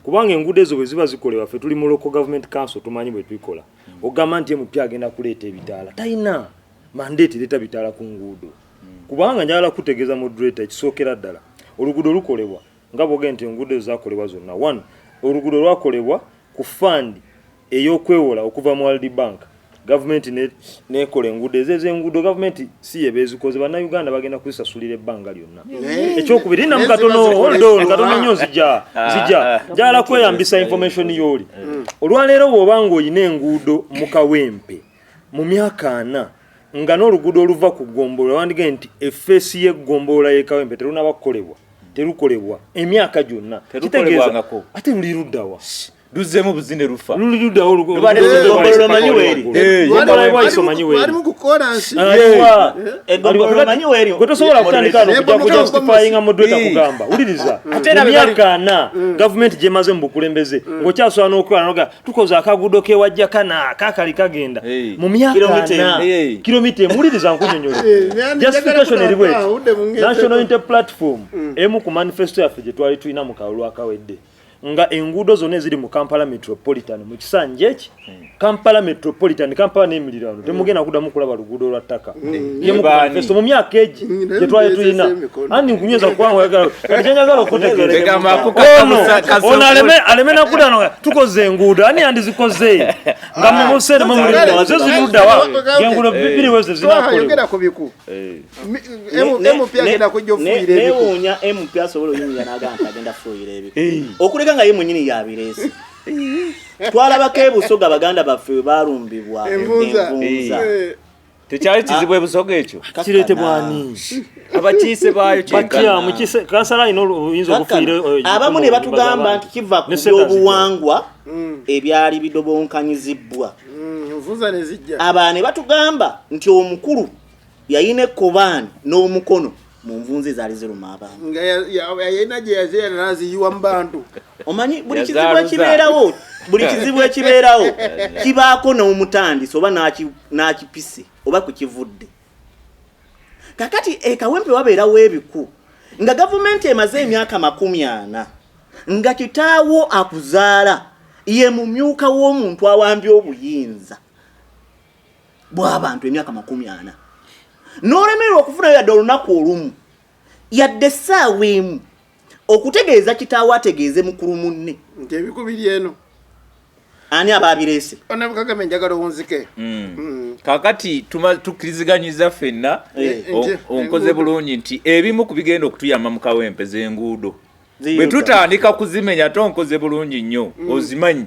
kubanga enguudo ezo bwe ziba zikolebwa, ffe tuli mu local government council, tumanyi bwe tubikola. Ogamba nti MP agenda kuleeta ebitaala, talina mandate ereeta bitaala ku nguudo. Kubanga njagala kutegeeza moderator, ekisookera ddala, oluguudo lukolebwa nga bwogenda nti enguudo ezo zakolebwa zonna. One, oluguudo lwakolebwa ku fund ey'okwewola okuva mu World Bank. Gavumenti nekola enguudo ezo. Ez'enguudo gavumenti si ye beezikoze, Bannayuganda bagenda kuzisasulira ebbanga lyonna. Ekyokubiri, ninamu katono, hold on katono nnyo, nzija njagala kweyambisa information y'oli olwaleero. Bw'oba ng'olina enguudo mu Kawempe mu myaka 40 nga n'oluguudo oluva ku ggombolola, wandigambye nti efeesi y'eggombolola y'e Kawempe terunaba kukolebwa, terukolebwa emyaka gyonna. Terukolebwangako. Ate luli luddawa? Luzzemu buzine lufa. Luli luddawa? Eggombolola omanyi weeri? Omanyi weeri? Bali mu kukolansi. Eggombolola omanyi weeri? Gwe tosobola kutandika wano kujja kujustifyinga moderator, kugamba wuliriza, Ate era mu myaka 40 gavumenti gyemaze mu bukulembeze, ng'okyasobola n'okukola noga tukoze akaguudo kewajja kana kakali kagenda mu myaka Kilomita 40, emu. kilomita emu. Wuliriza nkunyonyola, justification eri bweti: National Unity Platform, emu ku manifesto yaffe gye twali tulina mu kalulu akawedde, Nga enguudo zonna eziri mu Kampala Metropolitan, mu kisanja eki Kampala Metropolitan, Kampala n'emiriraano, temugenda kuddamu kulaba luguudo lwa ttaka. Ye mu Baani? manifesto mu myaka egi Mm, gye twali tulina. emikono. Andi nkunyweza kubanga oyagala kati kyenjagala okutegeera. Tegamba Ono ono aleme nakuda no tukoze enguudo, ani yandizikoze nga mwe musente mwe muli zo ziruddawa enguudo bibiri weze zinakolebwa. Yogera ku biku. MP agenda kujja ofuuyira ebiku. Newuunya MP asobola oyimirira n'agamba nti agenda fuuyira ebiku, okuleka nga ye mwennyini yabireese. Twalabako ebusoga baganda baffe bwe balumbibwa Envunza. envunza. Tekyali kizibu ebusoga ekyo. Kireetebwa ani? Abakiise baayo Batya kyenkana. mukise kansala alina oyinza okufiira Abamu ne batugamba nti kiva ku Ne sente byobuwangwa ebyali bidobonkanyizibwa. Nvunza ne zijja. Abalala ne batugamba nti omukulu yayina ekkobaani n'omukono mu nvunza ezaali ziruma abantu. Nga yalina gye yazeera n'aziyiwa mu bantu. Omanyi buli kizibu Yazaaluza. ekibeerawo, buli kizibu ekibeerawo kibaako n'omutandisi oba n'akipise oba kukivudde. Kakati ekawempe wabeerawo ebiku nga gavumenti emaze emyaka 40 nga kitaawo akuzaala ye mumyuka w'omuntu awambye obuyinza bw'abantu emyaka 40, n'olemererwa okufunayo yadde olunaku olumu, yadde essaawa emu, okutegeeza kitaawo ategeeze mukulu munne Nti ebiku biri eno. Ani aba abireese? Honorable Kagame, njagala owunzike. Kakati tukkiriziganyiza ffenna, onkoze bulungi nti ebimu ku bigenda okutuyamba mu Kawempe z'enguudo. Bwe tutandika kuzimenya, ate onkoze bulungi nnyo, ozimanyi.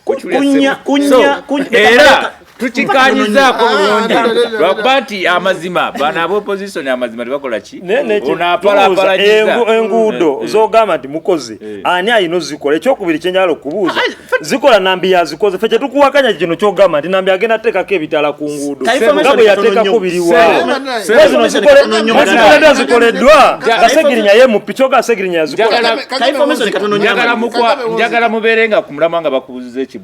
Kunya, So, kunya era tukikanyizaako Ah, bulungi no, no, no, no. lwakuba nti amazima bano ab'opposition amazima tebakola ki. Ne Ono apalapalanyiza. Enguudo zogamba nti mukoze, ani alina ozikola? Ekyokubiri kyenjagala okubuuza, zikola Nambi yazikoze? Fe kyetukuwakanya kino kyogamba nti Nambi agenda ateekako ebitaala ku nguudo Ka information nga bwe katono yateekako nnyo. biriwa. Sebo, Zino katono nnyo. zikoleddwa, zikoleddwa nga Segirinya ye mupi kyoga Segirinya yazikola. Ka information katono nnyo. Njagala mubeere nga ku mulamwa nga bakubuuziza ekibuuzo.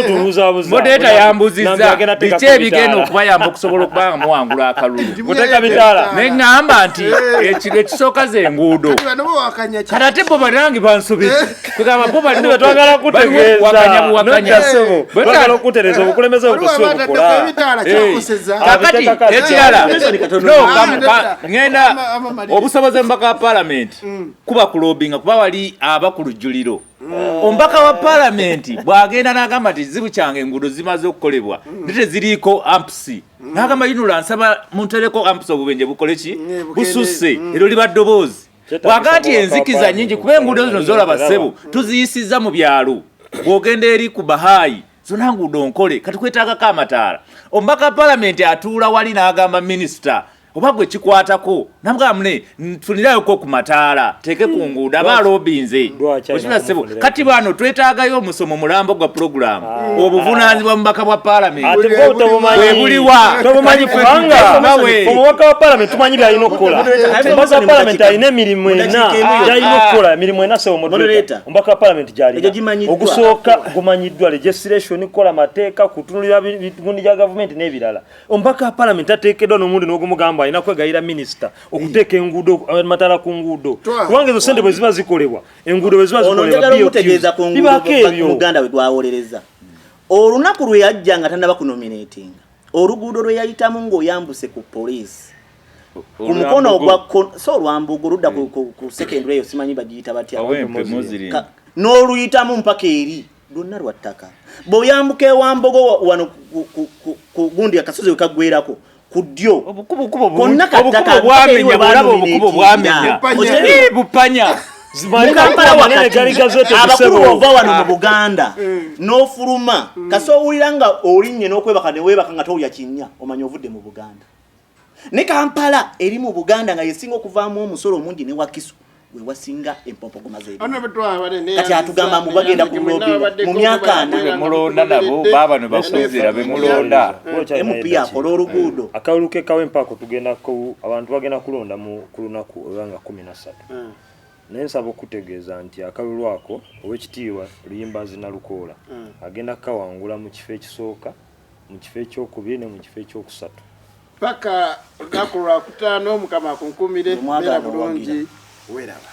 Tubuuzabuuza. Moderator yambuuzizza Nambi agenda biki ateekako ebigenda ebitaala. okubayamba okusobola okuba nga muwangula akalulu. Kuteeka bitaala. Ne ŋŋamba nti ekiro ekisooka z'enguudo. Bano bawakanya ki? Kati ate bo banange bansobedde, kugamba bo Andi betwagala baliwo kuwakanya kutegeeza buwakanya. nodda ssebo, twagala okutereeza obukulembeze Waliwo butusi abataddeko obukola. ebitaala kyakoseza. Kakati Abiteekako ekirala Information katono. no, Ah, ŋŋenda Ama malire. obusobozi omubaka wa paalamenti kuba kulobinga, kuba wali aba ku lujjuliro. Omubaka wa paalamenti bw'agenda n'agamba nti kizibu kyange enguudo zimaze okukolebwa ne teziriiko amps, n'agamba yinula nsaba muntereko amps, obubenje bukole ki? Bugende. Bususse. Eryo liba ddoboozi. Kyetaagisa Bw'agaa nti omubaka wa enzikiza paalamenti nyingi, kuba enguudo zino zolaba ssebo tuziyisizza mu byalo, bw'ogenda eri ku Bahaayi zonna nguudo nkole, kati kwetaagako amataala. Omubaka wa paalamenti atuula wali n'agamba minisita oba gwe kikwatako, namugamba mune nfunirayoko ku mataala teeke ku nguudo, aba alobinze. Lwaki alina Okiraba ssebo? kumufunirayo? Kati bano twetaagayo omusomo mulambo gwa pulogulaamu, obuvunaanyizibwa mubaka bwa paalamenti Ate bwo tobumanyi. Bwe buliwa? Tobumanyi kubanga Nawe. omubaka wa paalamenti tumanyi byalina okukola. Omubaka wa paalamenti alina emirimu ena gyalina okukola, emirimu ena sebo moderator. Moderator. Omubaka wa paalamenti Egyo gyalina gimanyiddwa. ogusooka gumanyiddwa legislation, kukola mateeka, kutunulira bigundi gya gavumenti n'ebirala. Omubaka wa paalamenti ateekeddwa n'omundi n'ogumugamba alina kwegayira minisita okuteeka enguudo, amataala ku nguudo, kubanga ezo sente bwe ziba zikolebwa, enguudo bwe ziba Ono zikolebwa, njagala omutegeeza ku nguudo bibaako ebyo. muganda we gwawolereza olunaku lwe yajja nga tannaba kunominatinga, oluguudo lwe yayitamu ng'oyambuse ku poliisi ku mukono ogwa so olwambugo ludda ku secondary eyo, simanyi bagiyita batya. Kawempe Muslim. N'oluyitamu mpaka eri lwonna lwa ttaka. Bw'oyambuka ewambogo wano ku gundi akasozi we kaggwerako ku ddyo, Obukubo konna kattaka. obukubo bwamenya, bwolaba obukubo bwamenya. Bupanya. Eh, bupanya. Mu Kampala Manene wakati gali gazeted abakulu ssebo. ova wano mu Buganda n'ofuluma, kasi owulira nga olinnye n'okwebaka ne weebaka nga towulya kinnya, omanya ovudde mu Buganda. Ne Kampala eri mu Buganda nga yesinga okuvaamu omusolo omungi, ne Wakiso we wasinga empompogoma z'ebi. Kati atugamba mbu bagenda ku lobbying mu myaka 40. Bemulonda nabo baabano bakwezera bemulonda. MP akola oluguudo. Akalulu ke Kawempe ako tugenda ku abantu bagenda kulonda mu ku lunaku olwa nga 13, naye nsaba okutegeeza nti akalulu ako owekitiibwa Luyimbazi Nalukoola agenda kukawangula mu kifo ekisooka, mu kifo ekyokubiri ne mu kifo ekyokusatu. Paka lunaku lwakutaano, Mukama akunkumire. Omwagaano. Beera bulungi, weeraba.